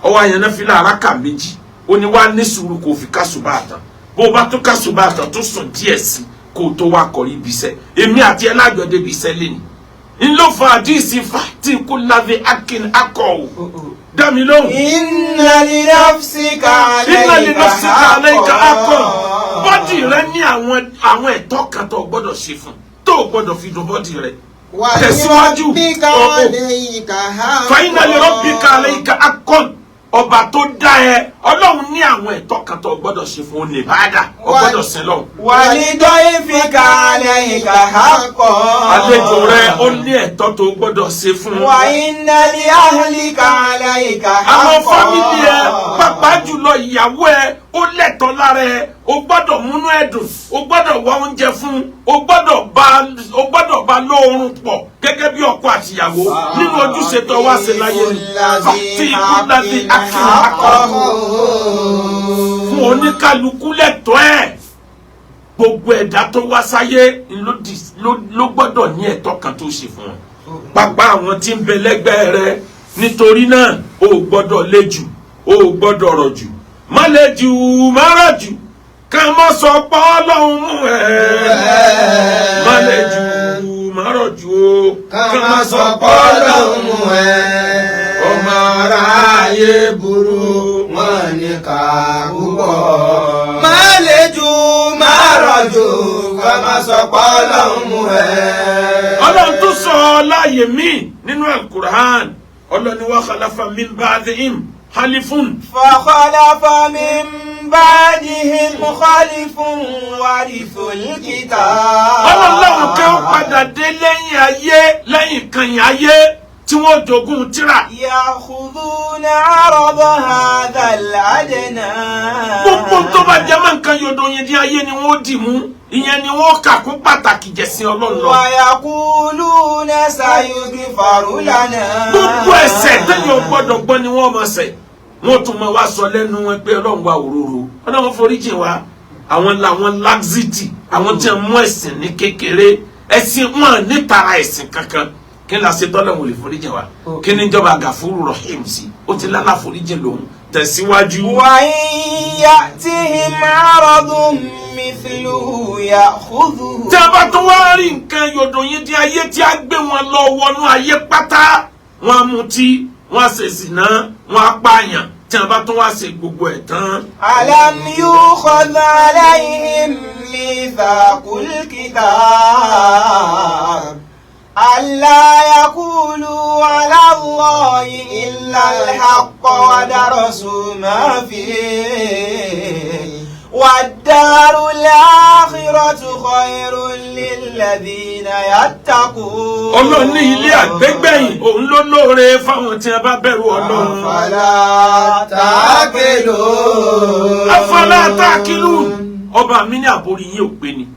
Ó wá yan náfìlà rákà 2. Ó ní wá ní sùúrù kó fi kásùbà tán. Bó o bá tún kásùbà tán, tó sùn díẹ̀ sí kó o tó wá kọrí ibi iṣẹ́. Èmi àti ẹ lájọ débi iṣẹ́ lẹ́nu ńlọ fún àdìsí fati kó láfi akin akọ o dá mi lóhùn. إن لنفسك إن لنفسك عليك حقا. Body حقا. rẹ ní àwọn ẹ̀tọ́ kan tó o gbọ́dọ̀ ṣe fún, tó o gbọ́dọ̀ fi dùn body rẹ. Tẹ̀síwájú. ولربك Oh. عليك حقا. فإن لربك عليك حقا. Ọba tó dá ẹ, Ọlọ́run ní àwọn ẹ̀tọ́ kan tó gbọ́dọ̀ ṣe fún un ní ìbáàdà, ó gbọ́dọ̀ sin lọ́hùn. ولضيفك عليك حقا. Àlejò rẹ ó ní ẹ̀tọ́ tó gbọ́dọ̀ ṣe fún un. وإن لأهلك عليك حقا. Àwọn family ẹ, pàápàá jùlọ ìyàwó ẹ, ó lẹ́tọ̀ọ́ lára ẹ. O gbọ́dọ̀ múnú ẹ dùn, o gbọ́dọ̀ wá oúnjẹ fún un, o gbọ́dọ̀ bá lóorun pọ̀ gẹ́gẹ́ bí ọkọ àtìyàwó nínú ojúṣe tó wá ṣe láyé ni. Fàtí ìkúndàdí akínyàkọ fún oníkálukú lẹ́tọ̀ọ́ ẹ̀. Gbogbo ẹ̀dá tó wá sáyé ló gbọ́dọ̀ ní ẹ̀tọ́ kan tó ṣe fún wọn, pápá àwọn tí ń bẹ lẹ́gbẹ̀ẹ́ rẹ. Nítorí náà, o ò gbọ́dọ̀ lé jù, o ò gbọ́dọ̀ rọ̀ jù. Má lé jù, má rọ̀ jù, ká má sọ pé Ọlọ́run mú ẹ. Má lé jù, má rọ̀ jù o. Ká má sọ pé Ọlọ́run mú ẹ. Ọmọ aráyé burú, wọn ní ká púpọ̀. Má lè jù, má rọ̀ jù, ká má sọ pé Ọlọ́run mú ẹ. Ọlọ́run tún sọ láàyè míì nínú Al-Qur'an. Ọlọ́run ní wa khalafa min ba'dihim khalifun. فخلف من بعدهم خلف ورثوا الكتاب. Ọlọ́run kan padà dé lẹ́yìn ayé, lẹ́yìn kanyìn ayé, tí wọ́n jogún tírà. يأخذون عرض هذا الأدنى. Gbogbo tó bá jẹ́ mọ́ nǹkan yòdò yẹn ní ayé ni wọ́n dì mú, ìyẹn ni wọ́n kà kún pàtàkì jẹ̀sìn Ọlọ́run lọ. ويقولون سيغفر لنا. Gbogbo ẹ̀ṣẹ̀ tẹ́yìn gbọ́dọ̀ gbọ́ ni wọ́n máa ṣẹ̀. Wọ́n tún máa wá sọ lẹ́nu wọn pé Ọlọ́run wa òróró, Ọlọ́run foríjì wa. Àwọn làwọn laxity, àwọn tí wọ́n mú ẹ̀sìn ní kékeré, ẹ̀sìn wọn nítara ẹ̀sìn kankan. Kí ni la ṣe tọ́lọ́run lè foríjì wa? Kí ni ìjọba Gàfúrú Rahim sí? Ó ti lálà foríjì lòun. Tẹ̀síwájú. وإن يأتهم عرض مثله يأخذوه. Tí a bá tún wá rí nǹkan yòdò yín di ayé tí a gbé wọn lọ wọnú ayé pátá, wọn á mutí, wọn á ṣe zìnà, wọn á pààyàn. Tí a bá tún wá ṣe gbogbo ẹ̀ tán. ألم يؤخذ عليهم ميثاق الكتاب ألا يقولوا على الله إلا الحق ودرسوا ما فيه والدار الآخرة خير للذين يتقون. Ọlọ́run ní ilé àgbégbẹ̀yìn òun ló lóore fáwọn tí a bá bẹ̀rù Ọlọ́run. أفلا تعقلون. أفلا تعقلون. Ọba mi ní àbórí yín ò pé ni.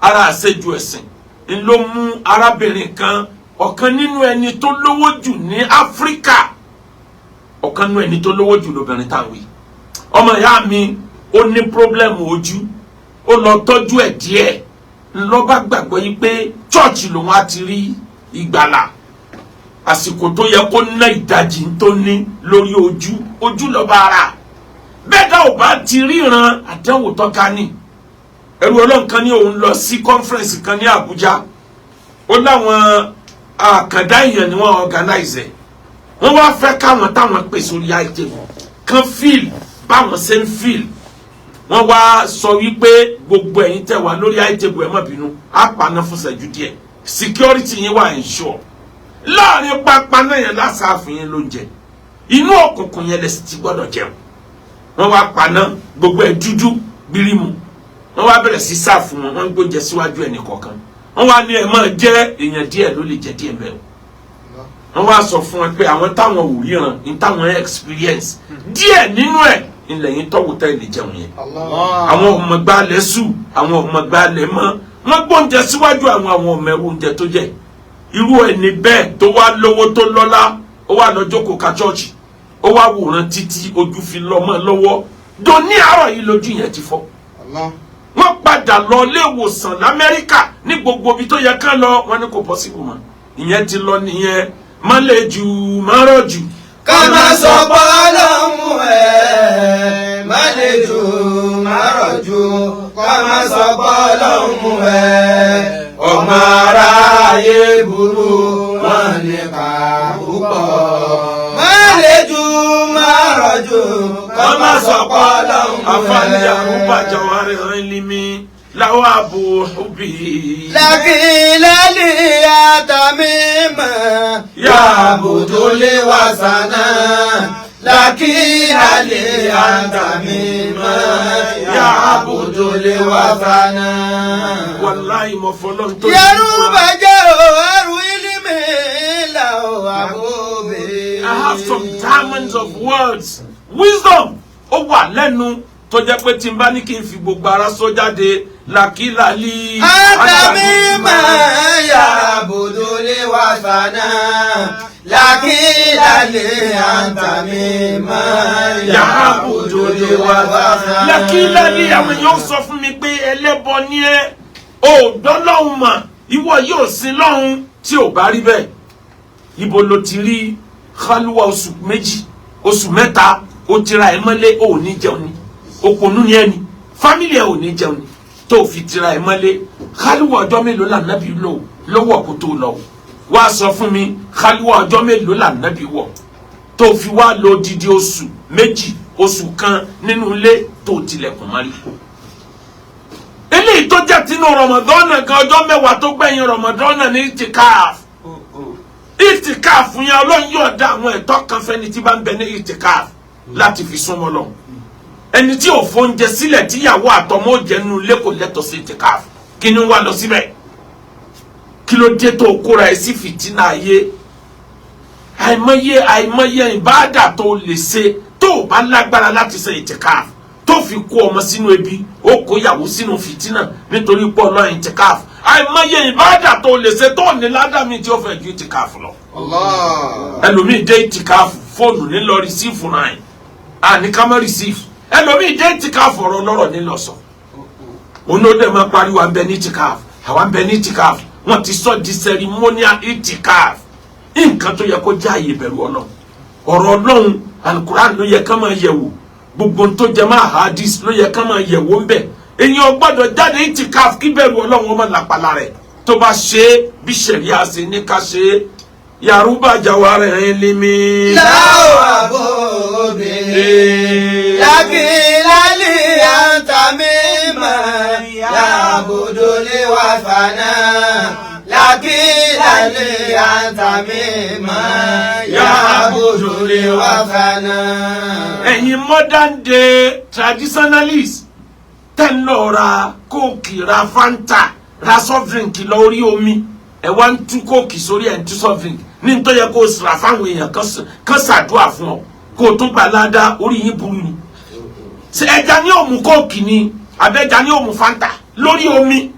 Ara àṣejù ẹ̀sìn ń ló mú arábìnrin kan, ọ̀kan nínú ẹni tó lówó jù ní Áfíríkà, ọ̀kan nínú ẹni tó lówó jù lóbìnrin táwọn wí. Ọmọ ìyá mi, ó ní problem ojú, ó lọ tọ́jú ẹ̀ díẹ̀, ńlọ bá gbàgbọ́ yìí pé church lòun á ti rí ìgbàlà. Àsìkò tó yẹ kó ná ìdajì tó ní lórí ojú, ojú lọ́ba ara bẹ́ẹ̀ dá ò bá ti ríran àdánwò tọ́ka ní. Ẹrú Ọlọ́run kan ní òun lọ sí conference kan ní Àbújá. Ó láwọn àkàndá èèyàn ni wọ́n organize ẹ̀. Wọ́n wá fẹ́ káwọn táwọn pè sórí item kan feel báwọn ṣe ń feel. Wọ́n wá sọ wípé gbogbo ẹ̀yin tẹ́ wà lórí item, ẹ̀ má bínú, á paná fún ṣẹ́jú díẹ̀, security yín wà ensure. Láàrin pápá náà yẹn lásàáfin yín lóúnjẹ, inú òkùnkùn yẹn lẹ sì ti gbọ́dọ̀ jẹun. Wọ́n wá paná, gbogbo ẹ̀ dúdú bírímù. Wọ́n wá bẹ̀rẹ̀ sí sáàfù wọn, wọ́n ń gbóúnjẹ síwájú ẹnì kọ̀ọ̀kan. Wọ́n wá ní ẹ máa jẹ. Èèyàn díẹ̀ ló lè jẹ díẹ̀ bẹ́ẹ̀ o. Wọ́n wá sọ fún wọn pé àwọn táwọn ò ríran ní táwọn experience díẹ̀ nínú ẹ̀ ilẹ̀ yín tọ́wọ́ tẹ́ lè jẹun yẹn. Àwọn ọmọ gbalẹ̀ sù, àwọn ọmọ gbalẹ̀ mọ́. Wọ́n gbóúnjẹ síwájú àwọn ọmọ ẹrú oúnjẹ tó jẹ. Irú ẹni bẹ́ẹ̀ tó wá lówó tó lọ́lá, ó wá lọ jókòó ka church, ó wá wòran títí ojú fi lọ́mọ lọ́wọ́. Dòní àárọ̀ yìí lójú yẹn ti fọ́. Wọ́n padà lọ ilé ìwòsàn lamẹ́ríkà, ní gbogbo ibi tó yẹ kán lọ, wọ́n ní kò possible mọ́, ìyẹn ti lọ nìyẹn. Má lè jù, má rọ̀ jù. Ká má sọ pé Ọlọ́run ẹ̀, má lè jù, má rọ̀ jù, ká má sọ pé Ọlọ́run ẹ̀. Ọmọ aráyé burú, wọn ní ká púpọ̀. Má lè jù, má rọ̀ jù, ká má sọ pé Ọlọ́run ẹ̀. Afáàní àrùbá jawari ilimi láwọn àbò òbí. لقيل لي يا تميم يعبد لي وسنا. لكن لي أنت ممن يعبد الوثن. Wàláhì mo fọlọ́n tó. يروب جوهر علمي له أبوبي. I have some diamonds of words, wisdom ó wà lẹ́nu tó jẹ́ pé tí n bá ní kí n fi gbogbo ara sọ jáde làkìlàlì. أنت ممن يعبد الوثن لكن لي أنت ممن يعبد الوثن. Làkìlàlì, àwọn èèyàn sọ fún mi pé ẹlẹ́bọ ni ẹ́, ò dọ́lọ́hún mà, ìwọ yóò sin lọ́hún. Tí ò bá rí bẹ́ẹ̀, ibo ló ti rí kálúwà oṣù 2, oṣù 3, ó tira ẹ mọ́lé, ò ní jẹun ni, òpònú ni ẹ ni, family ẹ ò ní jẹun ni tó fi tira ẹ mọ́lé? Kálúwà ọjọ́ mélòó lànàbí lò lọ́wọ́ kó tó lọ? Wá sọ fún mi, kálúwà ọjọ́ mélòó lànàbí wọ̀ tó fi wá lò odidi oṣù 2, oṣù 1 nínú ilé tó tilẹ̀kùn mọ́rí? Eléyìí tó jẹ́ tinú Rọmọdọ́nà gan, ọjọ́ 10 tó gbẹ̀yìn Rọmọdọ́nà ní itikaf. Itikaf yẹn, Ọlọ́run yóò dá àwọn ẹ̀tọ́ kan fẹ́ni tí bá ń bẹ ní itikaf láti fi súnmọ́ lọ. Ẹni tí ò fóúnjẹ sílẹ̀ tíyàwó àtọmọ ó jẹ nínú ilé kò lẹ́tọ̀ọ́ sí itikaf. Kí ni wá lọ síbẹ̀? Kí ló dé tó kóra ẹ sí fìtínà ayé? Àìmọye àìmọye ìbáàdà tó lè ṣe tó o bá lágbára láti ṣe itikaf, tó fi kó ọmọ sínú ebi, ó kó ìyàwó sínú fìtínà nítorí pé ọlọ́run itikaf. Àìmọye ìbáàdà tó lè ṣe tó ní ládàmí tí ó fẹ́ ju itikaf lọ. Allah. Ẹlòmíì dé itikaf, fóònù ní lọ receive náà ẹ̀ àní ká má receive. Ẹlòmíì dé itikaf, ọ̀rọ̀ lọ́rọ̀ ní lọ sọ. Òun ló dẹ̀ máa pariwo, à ń bẹ ní itikaf, àwa ń bẹ ní itikaf. Wọ́n ti sọ di ceremonial itikaf, nǹkan tó yẹ kó jẹ́ àyè ìbẹ̀rù Ọlọ́run, ọ̀rọ̀ Ọlọ́run, Alukuran ló yẹ ká máa yẹ̀wò, gbogbo tó jẹ máa hadith ló yẹ ká máa yẹ̀wò ń bẹ̀. Èèyàn gbọ́dọ̀ jáde itikaf kí bẹ̀rù Ọlọ́run ọmọ làpàlà rẹ̀. Tó bá ṣe é bí sẹ̀ríà ṣe ní ká ṣe é, yaruba jawara ilimi. له أبوبي لكن لي أنت ممن يعبد الوثن لكن لي أنت ممن يعبد الوثن. Ẹ̀yin modern day traditionalists tẹ́ ń lọ ra Coke, ra Fanta, ra soft drink lọ orí omi, ẹ wá ń tú Coke sórí, ẹ̀ ń tú soft drink ní tó yẹ kó o sra fáwọn èèyàn kan ṣàdúrà fún ọ, kó o tún gbà ládàá. Orí yín burú ni. Ṣé ẹja ní òmù Coke ni, àbẹ́ja ní òmù Fanta lórí omi?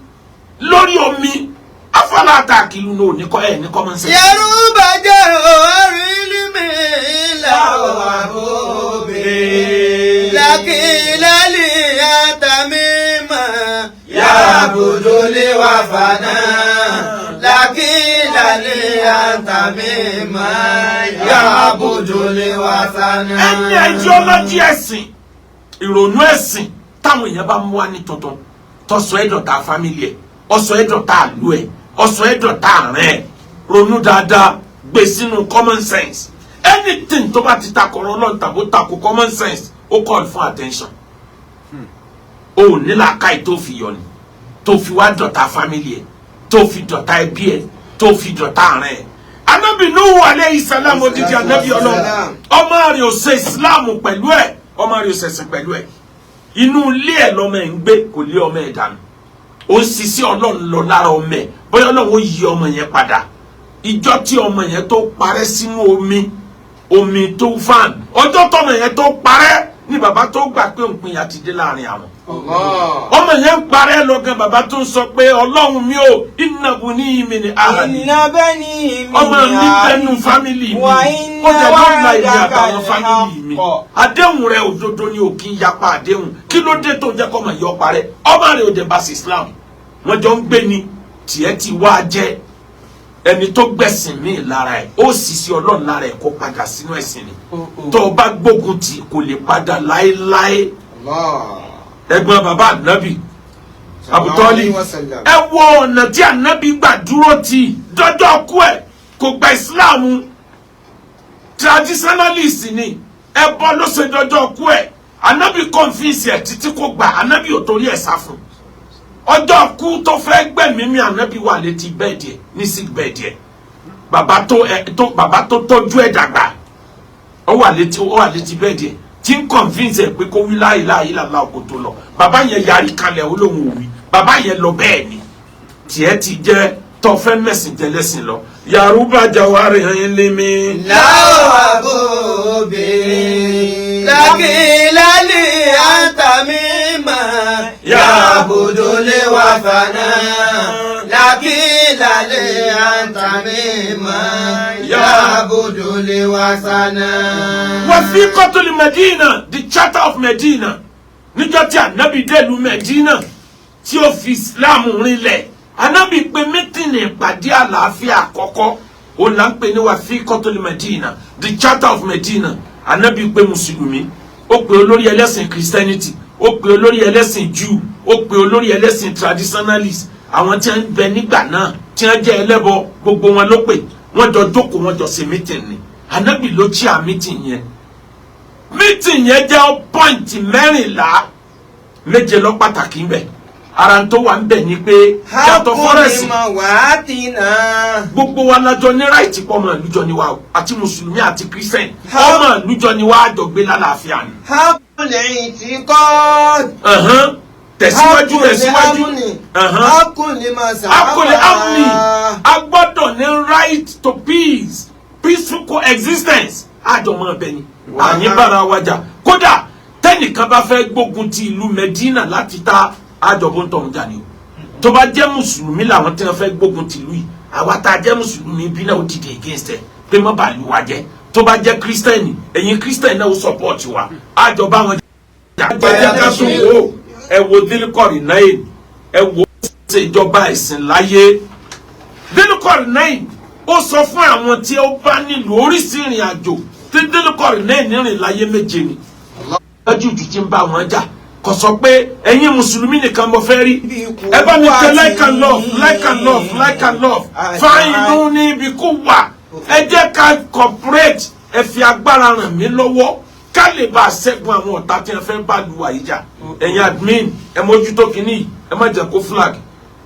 Lórí omi, afọlá àtàkìlú ní òní kọ́ ẹ̀ ní common sense. يروب جوهر علمي له أبوبي لكن لي أنت ممن يعبد الوثن لكن لي أنت ممن يعبد الوثن. Ẹni ideology ẹ̀sìn, ìrònú ẹ̀sìn táwọn èèyàn bá mú wá ní tuntun tọ́sọ ẹ̀dọ̀ta family ẹ̀, ọ̀sọ̀ ẹ̀dọ̀ta àlú ẹ̀, ọ̀sọ̀ ẹ̀dọ̀ta àrùn ẹ̀, ronú dáadáa, gbé sínú common sense. Anything tó bá ti takọ̀rọ̀ Ọlọ́run tàbó takò common sense, ó call fún attention. O ò ní làákàyè tó fi yọ ni tó fi wá dọ̀tá family ẹ̀, tó fi dọ̀tá ẹbí ẹ̀, tó fi dọ̀tá àrùn ẹ̀. Anabi Nuhu alayhi salam, odidi anabi Ọlọ́run, ọmọ rẹ̀ ò ṣe Islam pẹ̀lú ẹ̀, ọmọ rẹ̀ ò ṣẹ̀sìn pẹ̀lú ẹ̀. Inú ilé ẹ̀ lọ́mọ ẹ̀ ń gbé, kò lé ọmọ ẹ̀ dànù. Ó ń ṣiṣẹ́ Ọlọ́run lọ lára ọmọ ẹ̀, bóyá Ọlọ́run ó yí ọmọ yẹn padà. Ìjọ tí ọmọ yẹn tó parẹ́ sínú omi, omi tó fan, ọjọ́ tọmọ yẹn tó parẹ́ ni bàbá tó gbà pé òpin àti dé láàrin àwọn. Ọmọ yẹn ń parẹ́ lọ gan, bàbá tó ń sọ pé, "Ọlọ́run mi ò, inna buni min ahli." إن بني من Ọmọ mi bẹnu family mi. Wa inna Ó dẹ̀ ló ń la ìdí wa'daka àtàwọn family mi. al-haqq. Àdéhùn rẹ̀ òdodo ni, ò kí ń yapa àdéhùn. Kí ló dé tó jẹ́ kọ́mọ yọ parẹ́? Ọmọ rẹ̀ ò dẹ̀ bá sí Islam, wọ́n jọ ń gbé ni. Tiẹ̀ ti wá jẹ́ ẹni tó gbẹ̀sìn míì lára ẹ̀, ó sì sí Ọlọ́run lára ẹ̀, kó padà sínú ẹ̀sìn ni. Tó o bá gbógun tì, kò lè padà láéláé. Ẹ̀gbọ́n bàbá ànábì, Abutọ́lì, ẹ wo ọ̀nà tí ànábì gbà dúró tì dọ́jọ́ kú ẹ̀. Kò gba ìsìláàmù, traditionalist ni, ẹbọ ló ṣe dọ́jọ́ kú ẹ̀. Ànábì convince ẹ̀ títí, kò gbà. Ànábì ò torí ẹ̀ sá fún. Ọjọ́ kú tó fẹ́ gbẹ̀mí mi, ànábì wà létí bed ẹ̀, ní sick bed ẹ̀. Bàbá tó ẹ tó bàbá tó tọ́jú ẹ̀ dàgbà. Ó wà létí bẹ́ẹ̀ díẹ̀ tí ń convince ẹ̀ pé kó wí la ilaha illallah kó tó lọ. Bàbá yẹn yarí kalẹ̀, ó lóun ò wí. Bàbá yẹn lọ bẹ́ẹ̀ ni. Tiẹ̀ ti jẹ́ tọ́fẹ́ mẹ̀sìn tẹ́lẹ̀sìn lọ. Yaruba jawari ilimi. Láwọ̀ àbòbí lákìlálì àtàmímà yàbùdó lè wà fànà lákìlálì àtàmímà yàbùdó lè wà sànà. Wasiqatul Medina, the Charter of Medina. Níjọ́ tí Anabi délùú Medina tí ó fi Islam rinlẹ̀, Anabi pé meeting, ìpàdé àlàáfíà àkọ́kọ́, ó là ń pè ní Wasiqatul Medina, the Charter of Medina. Anabi pé mùsùlùmí, ó pè olórí ẹlẹ́sìn Christianity, ó pè olórí ẹlẹ́sìn Jew, ó pè olórí ẹlẹ́sìn traditionalist, àwọn tí wọ́n ń bẹ nígbà náà tí wọ́n jẹ́ ẹlẹ́bọ, gbogbo wọn ló pè. Wọ́n jọ jókòó, wọ́n jọ ṣe meeting ni. Anabi ló chair meeting yẹn. Meeting yẹn jẹ́ point 14, 7 lọ pàtàkì ń bẹ. Ara tó wà ń bẹ ni pé yàtọ̀ fọ́rẹ́sì Wàátìnà. gbogbo wa lájọ ní right pọ̀, ọmọ ìlújọ ni wa o, àti mùsùlùmí àti Christian, ọmọ ìlújọ ni wa, àjọ gbé lálàáfíà ni. Hakuli ti kọ́. Tẹ̀síwájú, tẹ̀síwájú. Hakuli masa. Akole amni, a gbọ́dọ̀ ní right to peace, peaceful coexistence. Àjọ mọ́ ọbẹ̀ ni àní bára wa jà. Kódà tẹ́nìkan bá fẹ́ gbógun ti ìlú Medina láti ta, àjọbó ń tọ̀hún jà ni o. Tó bá jẹ́ mùsùlùmí làwọn tí wọ́n fẹ́ gbógun ti ìlú yìí, àwa tá a jẹ́ mùsùlùmí bí náà ó dìde against ẹ̀ pé má bàa lù wá jẹ́. Tó bá jẹ́ Christian, ẹ̀yin Christian náà ó support wa, àjọba wọn jà. Ẹ jẹ́ ká tún wò ó. Ẹ wo Dílíkọ̀rì náà, ẹ wo ṣèjọba ẹ̀sìn láyé. Dílíkọ̀rì náà, ó sọ fún àwọn tí ó bá nílùú oríṣi ìrìn àjò tí Dílíkọ̀rì náà nírìn láyé, 7 ni lọ́jọ́jú tí ń bá wọn jà. Kò sọ pé ẹ̀yin mùsùlùmí nìkan mo fẹ́ rí. Ẹ bá mi tẹ like and love, like and love, like and love. Fáìnù ní ibi kó wà. Ẹ jẹ́ ká cooperate, ẹ fi agbára ràn mí lọ́wọ́ ká lè bá a ṣẹ́gun àwọn ọ̀tá tí wọ́n fẹ́ bá lu àyíjà. Ẹ̀yin admin, ẹ mójútó kínní yìí, ẹ má jẹ́ kó flag.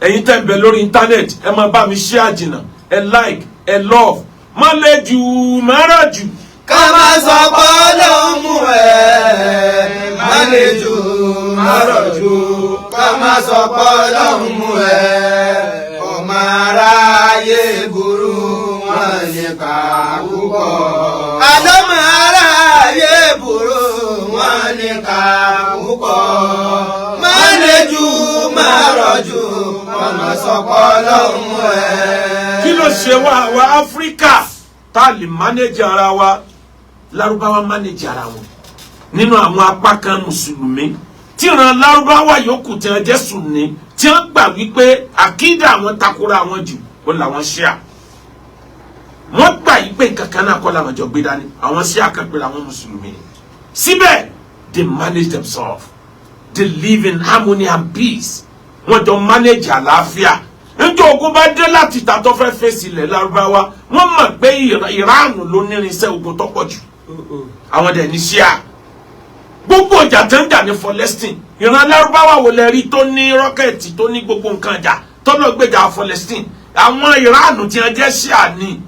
Ẹ̀yin tẹ́ ń bẹ lórí internet, ẹ má bá mi share jìnnà, ẹ like, ẹ love. Má lè jù, má rà jù. Ká má sọ pé Ọlọ́run mú ẹ, má lè jù, má rọ̀ jù. Ká má sọ pé Ọlọ́run mú ẹ, ọmọ aráyé burú, wọn ní ká púpọ̀. Àlọ́mọ aráyé burú, wọn ní ká púpọ̀. Má lè jù, má rọ̀ jù, ká má sọ pé Ọlọ́run mú ẹ. Kí ló ṣe wá àwa Áfíríkà tá a lè manage ara wa? Lárúbáwá manage ara wọn. Nínú àwọn apá kan mùsùlùmí tíran Lárúbáwá yòókù tí wọn jẹ́ Sùnní, tí wọn gbà wípé àkídà àwọn takora àwọn jù, ó làwọn Ṣíà. Wọn gbà yí pé nǹkan kan náà kọ́ làwọn jọ gbé dání. Àwọn Ṣíà kan pé làwọn mùsùlùmí ni. Síbẹ̀ they manage themselves, they live in harmony and peace. Wọ́n jọ manage àlàáfíà. Níjọ́ ogun bá dé láti ìta tó fẹ́ fèsì ilẹ̀ Lárúbáwá, wọ́n mọ̀ pé Ìránù ló nírinṣẹ́ ogun tó pọ̀ jù, àwọn dẹ̀ ní Ṣíà. Gbogbo ìjà tó ń jà ní Palestine, ìran Lárúbáwá wo lẹ rí tó ní rocket, tó ní gbogbo nǹkan ìjà tó lọ gbèjà Palestine? Àwọn Ìránù tí wọ́n jẹ́ Ṣíà ni.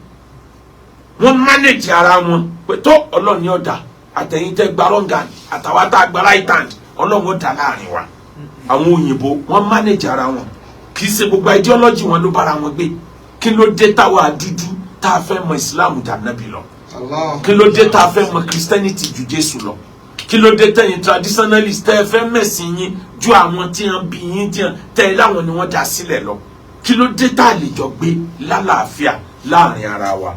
Wọ́n manage ara wọn pé tó Ọlọ́run ní ọ̀dà àtẹ̀yìn tẹ́ gba wrong hand, àtàwọn tá a gba right hand, Ọlọ́run ó dà láàrin wa. Àwọn òyìnbó, wọ́n manage ara wọn. Kì í ṣe gbogbo ideology wọn ló bára wọn gbé. Kí ló dé táwa dúdú tá a fẹ́ mọ Islam dànàbí lọ? Kí ló dé tá a fẹ́ mọ Christianity ju Jésù lọ? Kí ló dé tẹ̀yin traditionalist tẹ́ ẹ fẹ́ mẹ̀sìn yín ju àwọn tí wọ́n bí yín, tí wọ́n tẹ́ ẹ láwọn ni wọ́n dá sílẹ̀ lọ? Kí ló dé tá a lè jọ gbé lálàáfíà láàrin ara wa?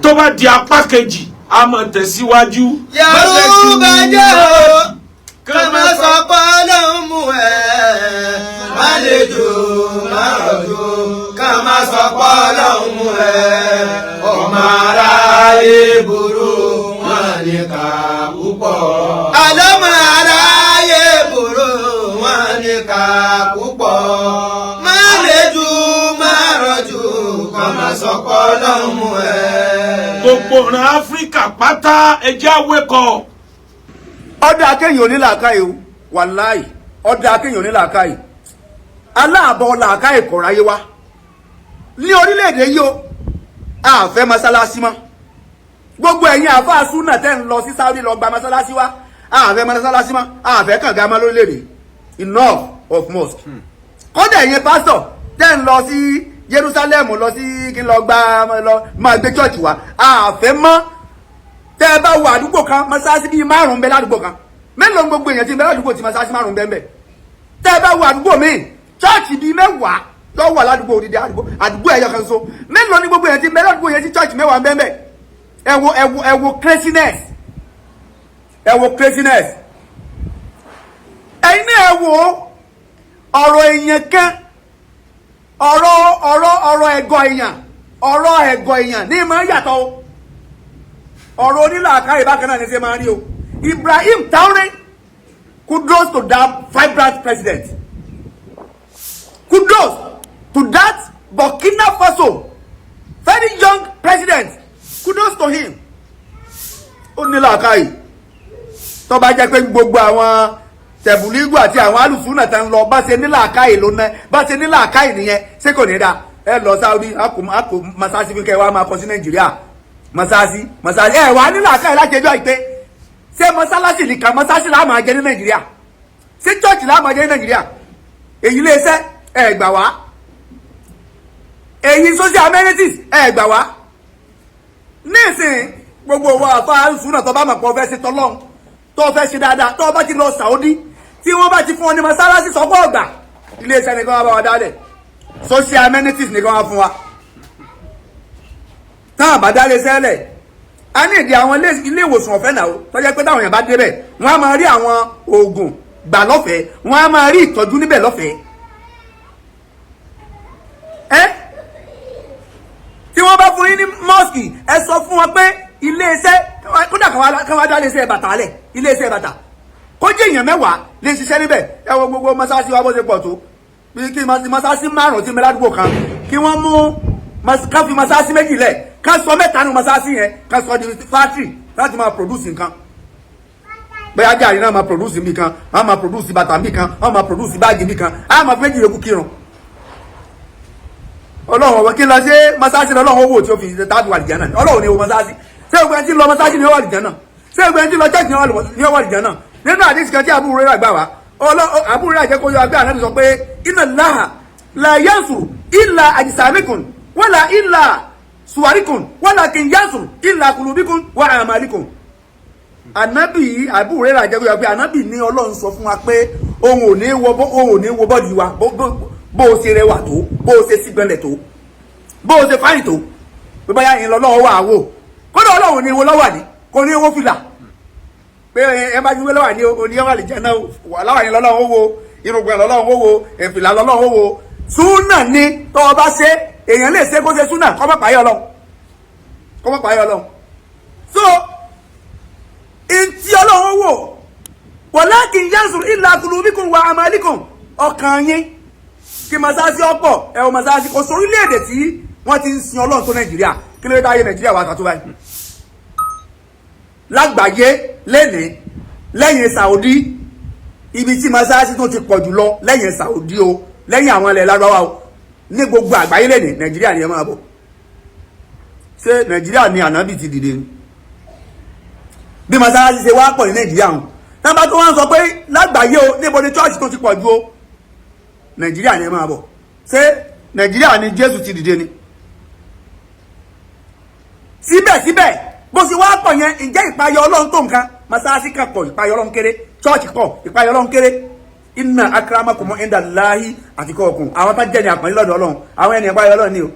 Tó bá di apá kejì, a máa tẹ̀síwájú. Yorùbá jẹ́ o, ká má sọ pé Ọlọ́run mú ẹ, má lè jù, má rọ̀ jù. Ká má sọ pé Ọlọ́run mú ẹ, ọmọ aráyé burú, wọn ní ká púpọ̀. Àlọ́mọ aráyé burú, wọn ní ká púpọ̀. Má lè jù, má rọ̀ jù, ká má sọ pé Ọlọ́run mú ẹ. Gbogbo ọ̀ràn Áfíríkà pátá, ẹjẹ́ àwẹ̀kọ̀. Ọdọ akéyìn onílàákàyè o, wàláì, ọdọ akéyìn onílàákàyè, aláàbọ̀ làákàyè kọ̀ráyé wa ní orílẹ̀-èdè yìí o. Àfẹ́ mọ́sálásí mọ́. Gbogbo ẹ̀yin àfáà súnà tẹ́ ń lọ sí Saudi lọ gba mọ́sálásí wá, àfẹ́ mọ́sálásí mọ́, àfẹ́ kànga mọ́ lórílẹ̀‐èdè. Enough of mosque. Kódà ẹ̀yin pásítọ̀ tẹ́ ń lọ sí Jerusalem, lọ sí kí n lọ gba lọ máa gbé church wá, àfẹ́ mọ́. Tẹ́ ẹ bá wo àdúgbò kan, mọ́sálásí bíi 5 bẹ ládùúgbò kan. Mélòó gbogbo èèyàn ti bẹ ládùúgbò tí mọ́sálásí 5 bẹ ń bẹ? Tẹ́ ẹ bá wo àdúgbò míì, church bíi 10 ló wà ládùúgbò, odidi àdúgbò ẹ̀yọ kan so. Mélòó ni gbogbo èèyàn ti bẹ ládùúgbò yẹn tí church 10 bẹ ń bẹ? Ẹ wo, ẹ wo, ẹ wo craziness, ẹ wo craziness. Ẹ̀yin náà ẹ wo ọ̀rọ̀ èèyàn kan, ọ̀rọ̀ ẹ̀gọ́ èèyàn, ọ̀rọ̀ ẹ̀gọ́ èèyàn ní máa ń yàtọ̀ o. Ọ̀rọ̀ onílàákàyè bákan náà ní ṣe máa ń rí o. Ibrahim Traoré, kudos to that vibrant president, kudos to that Burkina Faso very young president, kudos to him. Ó ní làákàyè. Tó bá jẹ́ pé gbogbo àwọn tẹ̀bùlígù àti àwọn alùsùnà tá ń lọ bá ṣe ní làákàyè ló ná, bá ṣe ní làákàyè nìyẹn, ṣé kò ní dáa? Ẹ lọ Saudi, àkó masasi fi kẹ́ wá máa kọ sí Nàìjíríà. Masasi, masasi, ẹ wà ní làákàyè láti ẹjọ́ àìpé. Ṣé masalasi nìkan, masasi là máa jẹ ní Nàìjíríà? Ṣé church là máa jẹ ní Nàìjíríà? Èyí iléeṣẹ́ ẹ gbà wá, èyí social amenities ẹ gbà wá. Nísìnyí, gbogbo wa àfa alùsùnà, tó bá mọ̀ pé ọ fẹ́ ṣe tọ́lọ́hún, tó fẹ́ ṣe dáadáa, tó bá ti lọ Saudi, tí wọ́n bá ti fún ọ ní masalasi, sọ́kọ́ ọ̀gbà. Iléeṣẹ́ nìkan wá bá wa dálẹ̀, social amenities nìkan wá fún wa. Táwọn bá dálé sẹ́lẹ̀, a ní ìdí àwọn ilé ìwòsàn ọ̀fẹ́ náà tó jẹ́ pé táwọn èèyàn bá débẹ̀, wọ́n á máa rí àwọn oògùn gbà lọ́fẹ̀ẹ́, wọ́n á máa rí ìtọ́jú níbẹ̀ lọ́fẹ̀ẹ́. Ẹ́ tí wọ́n bá fún yín ní mosque, ẹ sọ fún wọn pé iléeṣẹ́, kódà káwọn dá iléeṣẹ́ bàtà lẹ̀, iléeṣẹ́ bàtà, kó jẹ́ èèyàn 10 lè ṣiṣẹ́ níbẹ̀. Ẹ wo gbogbo mọ́sáàsì wa bó ṣe pọ̀ tó. Bí kí mọ́sáàsì 5 tí ń bẹ ládùúgbò kan, kí wọ́n mú ká fi mọ́sáàsì 2 lẹ̀, ká sọ 3 nù mọ́sáàsì yẹn, ká sọ di factory láti máa produce nǹkan. Bẹ́ẹ̀ gàrí náà máa produce níbì kan, wọ́n máa produce bàtà níbì kan, wọ́n máa produce báàgì níbì kan, á máa fi 2 yòókù kírun. Ọlọ́run ọ̀wọ́ kí n lọ sí mọ́sáàsì, lọ́lọ́run owó tí ó fi táàbù wà lìjẹ́ náà. Ọlọ́run ní wo mọ́sáàsì. Ṣé gbogbo ẹni tí ń lọ mọ́sáàsì ni ó wà lìjẹ́ náà? Ṣé gbogbo ẹni tí ń lọ church ni ó wà lìjẹ́ náà? Nínú àdìsí kan tí Abu Hurairah gbà wá, Abu Hurairah jẹ́ kó yọ agbẹ́ àná sọ pé inna Allaha la yansuru illa ajsamikum wala illa suwarikum walakin yansuru illa qulubikum wa a'malikum. Ànábì, Abu Hurairah jẹ́ kó yọ pé ànábì ní Ọlọ́run sọ fún wa pé òun ò ní wo body wa, bó o ṣe rẹwà tó, bó o ṣe sígbẹ́lẹ̀ tó, bó o ṣe fáyìn tó, bí báyà yín lọ́wọ́ wà wò. Kódà Ọlọ́run ní wo lọ́wọ́ ní, kò ní owó fìlà pé ẹ bá ju lọ́wọ́ ní oní ọwọ́ àlìjẹ́ náà wà lọ́wọ́ yín lọ́wọ́ wo, irùngbọ̀n lọ́wọ́ wo, èfìlà lọ́wọ́ wo. Súnà ni tọ́ ọ bá ṣe, èèyàn lè ṣe kó ṣe súnà kọ́ mọ́ pààyàn Ọlọ́run, kọ́ mọ́ pààyàn Ọlọ́run. So ntí Ọlọ́run wò, walakin yanzuru illa qulubikum wa a'malikum, ọkàn yín. Kí masáàsì ọ̀pọ̀, ẹ wọ masáàsì kò sọ orílẹ̀-èdè tí wọ́n ti ń sin Ọlọ́run tó Nàìjíríà. Kí ló dé táyé Nàìjíríà wà tàtó báyìí lágbàáyé lẹ́nìí? Lẹ́yìn Saudi, ibi tí masáàsì tó ti pọ̀ jù lọ lẹ́yìn Saudi o, lẹ́yìn àwọn ilẹ̀ Lárúbáwá o, ní gbogbo àgbáyé lẹ́nìí, Nàìjíríà ni. Ẹ máa bọ̀, ṣé Nàìjíríà ni ànábì ti dìde ni? Bí masáàsì ṣe wá pọ̀ ní Nàìjíríà hàn náà, tó wá ń sọ pé lágbàáyé o, níbo ni church tó ti pọ̀ jù o, Nàìjíríà ni. Ẹ máa bọ̀, ṣé Nàìjíríà ni Jésù ti dìde ni? Síbẹ̀síbẹ̀, bó ṣe wá pọ̀ yẹn, ǹjẹ́ ìpayọ Ọlọ́run tó nǹkan? Masáàsì kan pọ̀, ìpayọ Ọlọ́run kéré. Church pọ̀, ìpayọ Ọlọ́run kéré. Inna akramakum indallahi atqakum. Àwọn tó jẹ́ ní àpọ́nlé lọ́dọ̀ Ọlọ́run, àwọn ẹni ìpayọ Ọlọ́run ni o.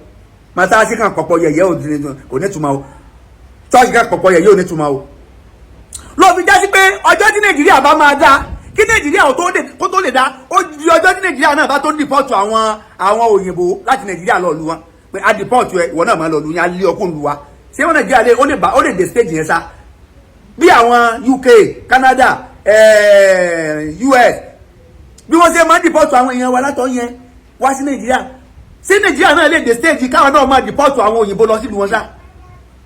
Masáàsì kan pọ̀pọ̀ yẹ̀yẹ́ kò ní túmọ̀ o. Church kan pọ̀pọ̀ yẹ̀yẹ́ ò ní túmọ̀ o. Ló fi jásí pé ọjọ́ tí Nàìjíríà bá máa dá, kí Nàìjíríà kó tó lè dá, ó di ọjọ́ tí Nàìjíríà náà bá tó deport àwọn òyìnbó láti Nàìjíríà lọ lu wọn, pé a deport ẹ, ìwọ náà máa lọ lu yẹn, a lé ọkùnrin lu wa. Ṣé wọn Nàìjíríà lè ó lè bá ó lè dé stage yẹn sá, bí àwọn UK, Canada, US, bí wọ́n ṣe máa ń deport àwọn èèyàn wa látọ̀ yẹn wá sí Nàìjíríà? Ṣé Nàìjíríà náà lè dé stage káwọn náà máa deport àwọn òyìnbó lọ sílùú wọn sá?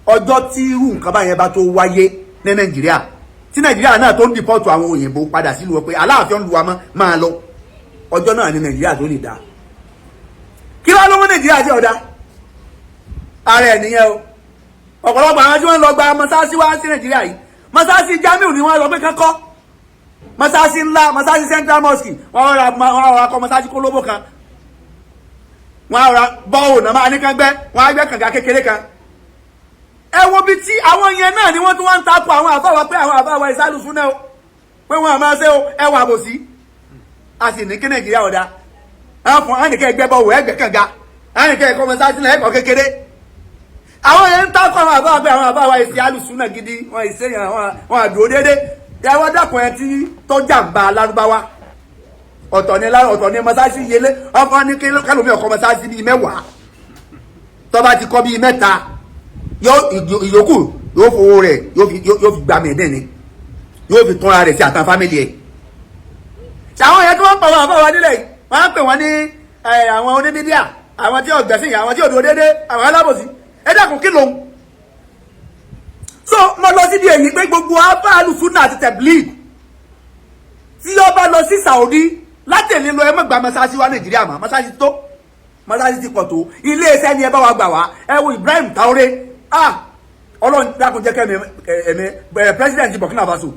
Ọjọ́ tí irú nǹkan báyẹn bá tó wáyé ní Nàìjíríà, tí Nàìjíríà náà tó ń deport àwọn òyìnbó padà sílùú wọn pé aláàfin ń lu wa mọ́ máa lọ, ọjọ́ náà ní Nàìjíríà tó lè dá. Kí wàá lọ́wọ́ Nàìjíríà jẹ́ ọ̀dà ara ẹ̀ nìyẹn o. Ọ̀pọ̀lọpọ̀ àwọn tí wọ́n lọ gba mọ́sáàsì wá sí Nàìjíríà yìí, mọ́sáàsì Jamiu ni wọ́n lọ pé kánkọ́, mọ́sáàsì ńlá, mọ́sáàsì Central Mosque, wọ́n ra kọ́ mọ́sáàsì kólóbó kan, wọ́n ra bọ́ọ̀ náà máa ní kán gbẹ́, wọ́n á gbẹ́ kànga kékeré kan. Ẹ wo bí tí àwọn yẹn náà ni wọ́n tún wá ń takò àwọn àfáwà pé àwọn àfáwà ìsálùsùn náà o, pé wọ́n àmọ́ ṣe o. Ẹ wà àbòsí, a sì ní kí Nàìjíríà ọ̀dà àwọn fún ànìkẹ́ ẹgbẹ́ bọ́ọ̀ ẹgbẹ́ kànga, ànìkẹ́ ẹ̀kọ́ mọ́sáàsì náà ẹ̀kọ́ kékeré. Àwọn yẹn ń takò àwọn àfáwà pé àwọn àfáwà ìsálùsùn náà gidi, wọn ìṣèyàn wọn àdúró déédéé. Ẹ wá dàpọ̀ ẹ tí tọ́jà ń ba alárúbáwá ọ̀tọ̀ ni lára ọ̀tọ̀ ni mọ́sáàsì yẹlé ọkọ ní kẹlòmí ọkọ mọ́sáàsì bíi 10, tó bá ti kọ́ bíi 3, yóò ìyókù yóò fowó rẹ̀ yóò fi gba mẹ́ẹ̀dẹ́ ni yóò fi túnra rẹ̀ sí àtàn fámìlì ẹ̀. Ṣàwọn yẹn tí wọ́n ń pa àwọn àbáwá nílẹ̀ yìí, wọ́n á pè wọ́n ní àwọn oníbídíà, àwọn tí ọ̀gbẹ́sìn, àwọn tí òdòdó dédé, àwọn alábòsí. Ẹ dákun, kí lòun. So mo lọ síbi èyí pé gbogbo abáàlù súnà àti tẹ̀blíg tí ó bá lọ sí Saudi látẹ̀lé lọ, ẹ má gba mọ́sáàsì wa Nàìjíríà mọ́. Mọ́sáàsì tó mọ́sáàsì ti pọ̀ tó, iléeṣẹ́ ni ẹ bá wa gbà wá. Ẹ wo Ibrahim Traoré, ah, Ọlọ́run dákun jẹ́ kẹ́mi ẹ̀mí ẹ̀ president Burkina Faso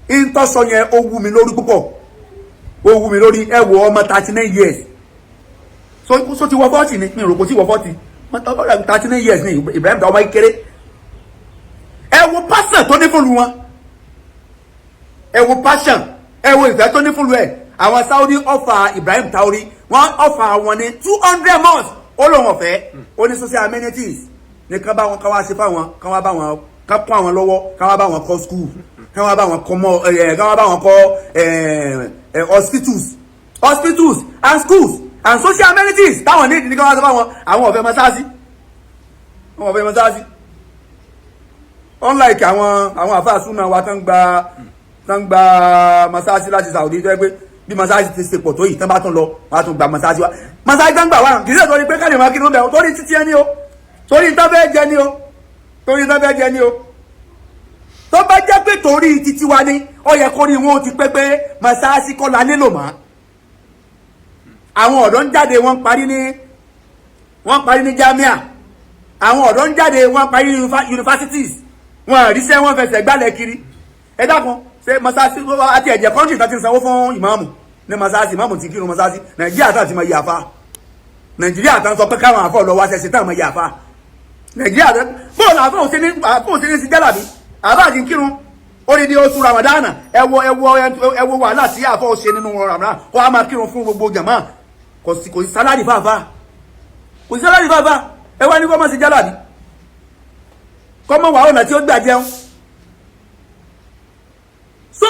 ìtọ́sọ yẹn, ó wú mi lórí púpọ̀, ó wú mi lórí. Ẹ wo ọmọ 39 years, so ti wọ 40 ni, mi rò kò tí wọ 40. 39 years ni Ibrahim Traoré, ọmọ kékeré. Ẹ wo passion tó ní fún lu wọn, ẹ wo passion, ẹ wo ìfẹ́ tó ní fún lu ẹ. Àwọn Saudi offer Ibrahim Traoré, wọ́n offer wọn ní 200 mosques, ó lóun ọ̀fẹ́. Ó ní social amenities ní kán bá wọn, kán wá ṣe fáwọn, kán wá bá wọn, kán kún àwọn lọ́wọ́, kán wá bá wọn kọ́ school, kán wá bá wọn kọ́ mọ́ ẹ, kán wá bá wọn kọ́ ẹ ẹ hospitals and schools and social amenities táwọn ní ìdí ní kán wá sọ fáwọn. Àwọn ọ̀fẹ́ mọ́sáàsì, àwọn ọ̀fẹ́ mọ́sáàsì, unlike àwọn àfáà súnà wa tán gba mọ́sáàsì láti Saudi, tó yẹ pé bí mọ́sáàsì ti ṣe pọ̀ tó yìí, tán bá tún lọ, wọ́n á tún gba mọ́sáàsì wa. Mọ́sáàsì tán gbà wá, kì í ṣe torí pé káàdì máa kí ló ń bẹ̀, torí títí ẹni o, torí tán fẹ́ jẹ ni o, torí tán fẹ́ jẹ ni o. Tó bá jẹ́ pé torí títí wa ni, ó yẹ kó rí wọn ó ti pé pé mọ́sáàsì kọ́ la nílò mọ́. Àwọn ọ̀dọ́ ń jáde, wọ́n parí ní jamia. Àwọn ọ̀dọ́ ń jáde, wọ́n parí ní universities, wọ́n ríṣẹ́, wọ́n fẹsẹ̀ gbálẹ̀ kiri. Ẹ dákun, ṣé mọ́sáàsì àti ẹ̀jẹ̀ country tó ti ń sanwó fún ìmáàmù ní mọ́sáàsì, ìmáàmù ti kírun mọ́sáàsì? Nàìjíríà tó ti mọ iye àfa, Nàìjíríà tó ń sọ pé káwọn àfọ̀ lọ wá ṣẹṣẹ táwọn mọ iye àfa Nàìjíríà tó bóòlù àfọ̀ òsè ní sí jálàbí àbá àti kírun odidi oṣù Ramadana. Ẹ wo wàhálà tí àfọ̀ ṣe nínú Ramadan, kó a máa kírun fún gbogbo jàmá. Kò sí salary fáfá, kò sí salary fáfá. Ẹ wá ní kó má ṣe jálàbí, kọ́ mọ̀ wà ọ̀nà tí ó gbà jẹun. So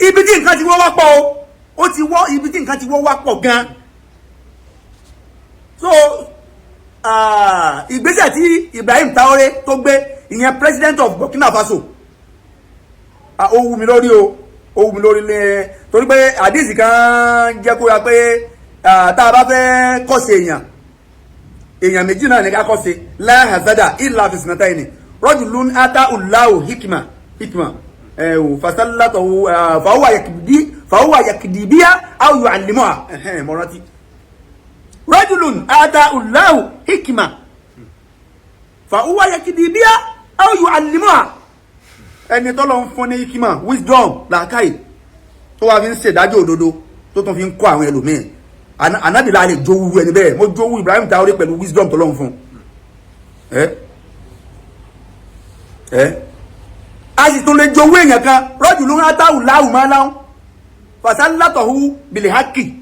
ibi tí nǹkan ti wọ́ wá pọ̀ o, ó ti wọ́, ibi tí nǹkan ti wọ́ wá pọ̀ gan. So ìgbésẹ̀ tí Ibrahim Traoré tó gbé, ìyẹn president of Burkina Faso, ó wú mi lórí o, ó wú mi lórí lé, torí pé àdìsí kan jẹ́ kó ya pé tá a bá fẹ́ kọ́ṣe èèyàn, èèyàn méjì náà ní ká kọ́ṣe. La hasada illa fi sinatayni rajulun ata Allahu hikma ẹ o fasalatahu fahuwa yakdibiya aw yu'allimuha. Ẹhẹn, mo rántí. Rajulun ata Allahu hikma fahuwa yakdibiya aw yu'allimuha. Ẹni tọ́lọ́ ń fún ní hikma, wisdom, làákàyè, tó wá fi ń ṣèdájọ́ òdodo, tó tún fi ń kọ́ àwọn ẹlòmíín, Ànábì la lè jowú ẹni bẹ́ẹ̀. Mo jowú Ibrahim Traoré pẹ̀lú wisdom tó lọ́n fún ẹ ẹ. A sì tún lè jowú èèyàn kan, rajulun atahu Allahu malan fasallatahu bil haqqi.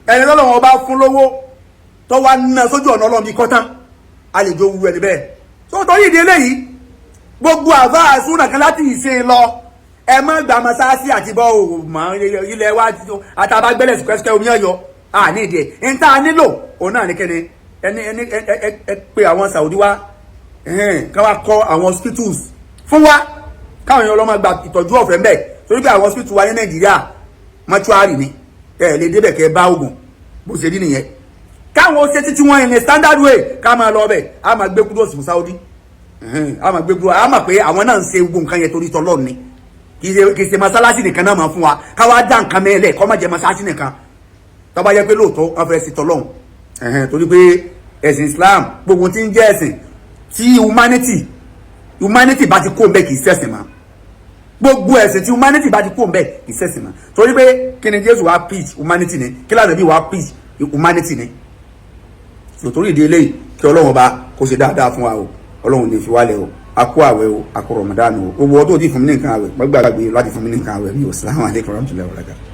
Ẹni tọ́lọ́wọ́n bá fún lówó, tó wá ná sójú ọ̀nà Ọlọ́run bíi kọ́tán, a lè jowú ẹni bẹ́ẹ̀. Tó torí ìdí eléyìí, gbogbo àbá àsúnà kan láti ìṣe lọ, ẹ má gba mọ́sáàsì àti bọ́ ò mọ́ ilẹ̀ wa àtàbágbẹ́lẹ̀ sùkẹ́sùkẹ́ omi ọ̀yọ́ à ní ìdí ẹ̀ ń tá a nílò òun náà ní kíni. Ẹni ẹ pé àwọn Saudi wa ká wá kọ́ àwọn hospitals fún wa, káwọn èèyàn ọlọ́mọ gba ìtọ́jú ọ̀fẹ́ mbẹ́, torí pé àwọn hospital wa ní Nàìjíríà, mọ́ṣúárì ni, ẹ lè débẹ̀ kẹ́ bá oògùn bó ṣe rí nìyẹn. Káwọn ṣe títí wọn in a standard way, ká máa lọ ọbẹ̀, á máa gbé kúrò sí Saudi, á máa gbé kúrò, á máa pé àwọn náà ń ṣe gbogbo nǹkan yẹn torí tọ́lọ́ọ̀ ni. Kì í ṣe masalasi nìkan náà máa fún wa, káwa dá nǹkan mẹ́lẹ̀ kọ́ máa jẹ masalasi nìkan. Tó bá yẹ pé lóòótọ́ wọn fẹ́ ṣe tọ́lọ́hún, torí pé Ẹ̀sìn Islam, gbogbo tí ń jẹ́ ẹ̀sìn tí humanity bá ti kó ń bẹ́ẹ̀, kì í ṣẹ̀sìn mọ́. Gbogbo ẹ̀sìn tí humanity bá ti kó ń bẹ́ẹ̀, kì í ṣẹ̀sìn mọ́. Torí pé kí ni Jésù wá preach? Humanity ni. Kí lànà bí wá preach? Humanity ni. Tòtórí ìdí eléyìí, kí Ọlọ́run ọba kó ṣe dáadáa fún wa o. Ọlọ́run lè fi wálẹ̀ o. A kó àwẹ̀ o, a kó Ramadan o. Gbogbo ọdún tí fún mi ní nǹkan àwẹ̀, gbàgbé láti fún mi ní nǹkan àwẹ̀ mi o. Salamu alaykum wa rahmatulahi wa barakatuh.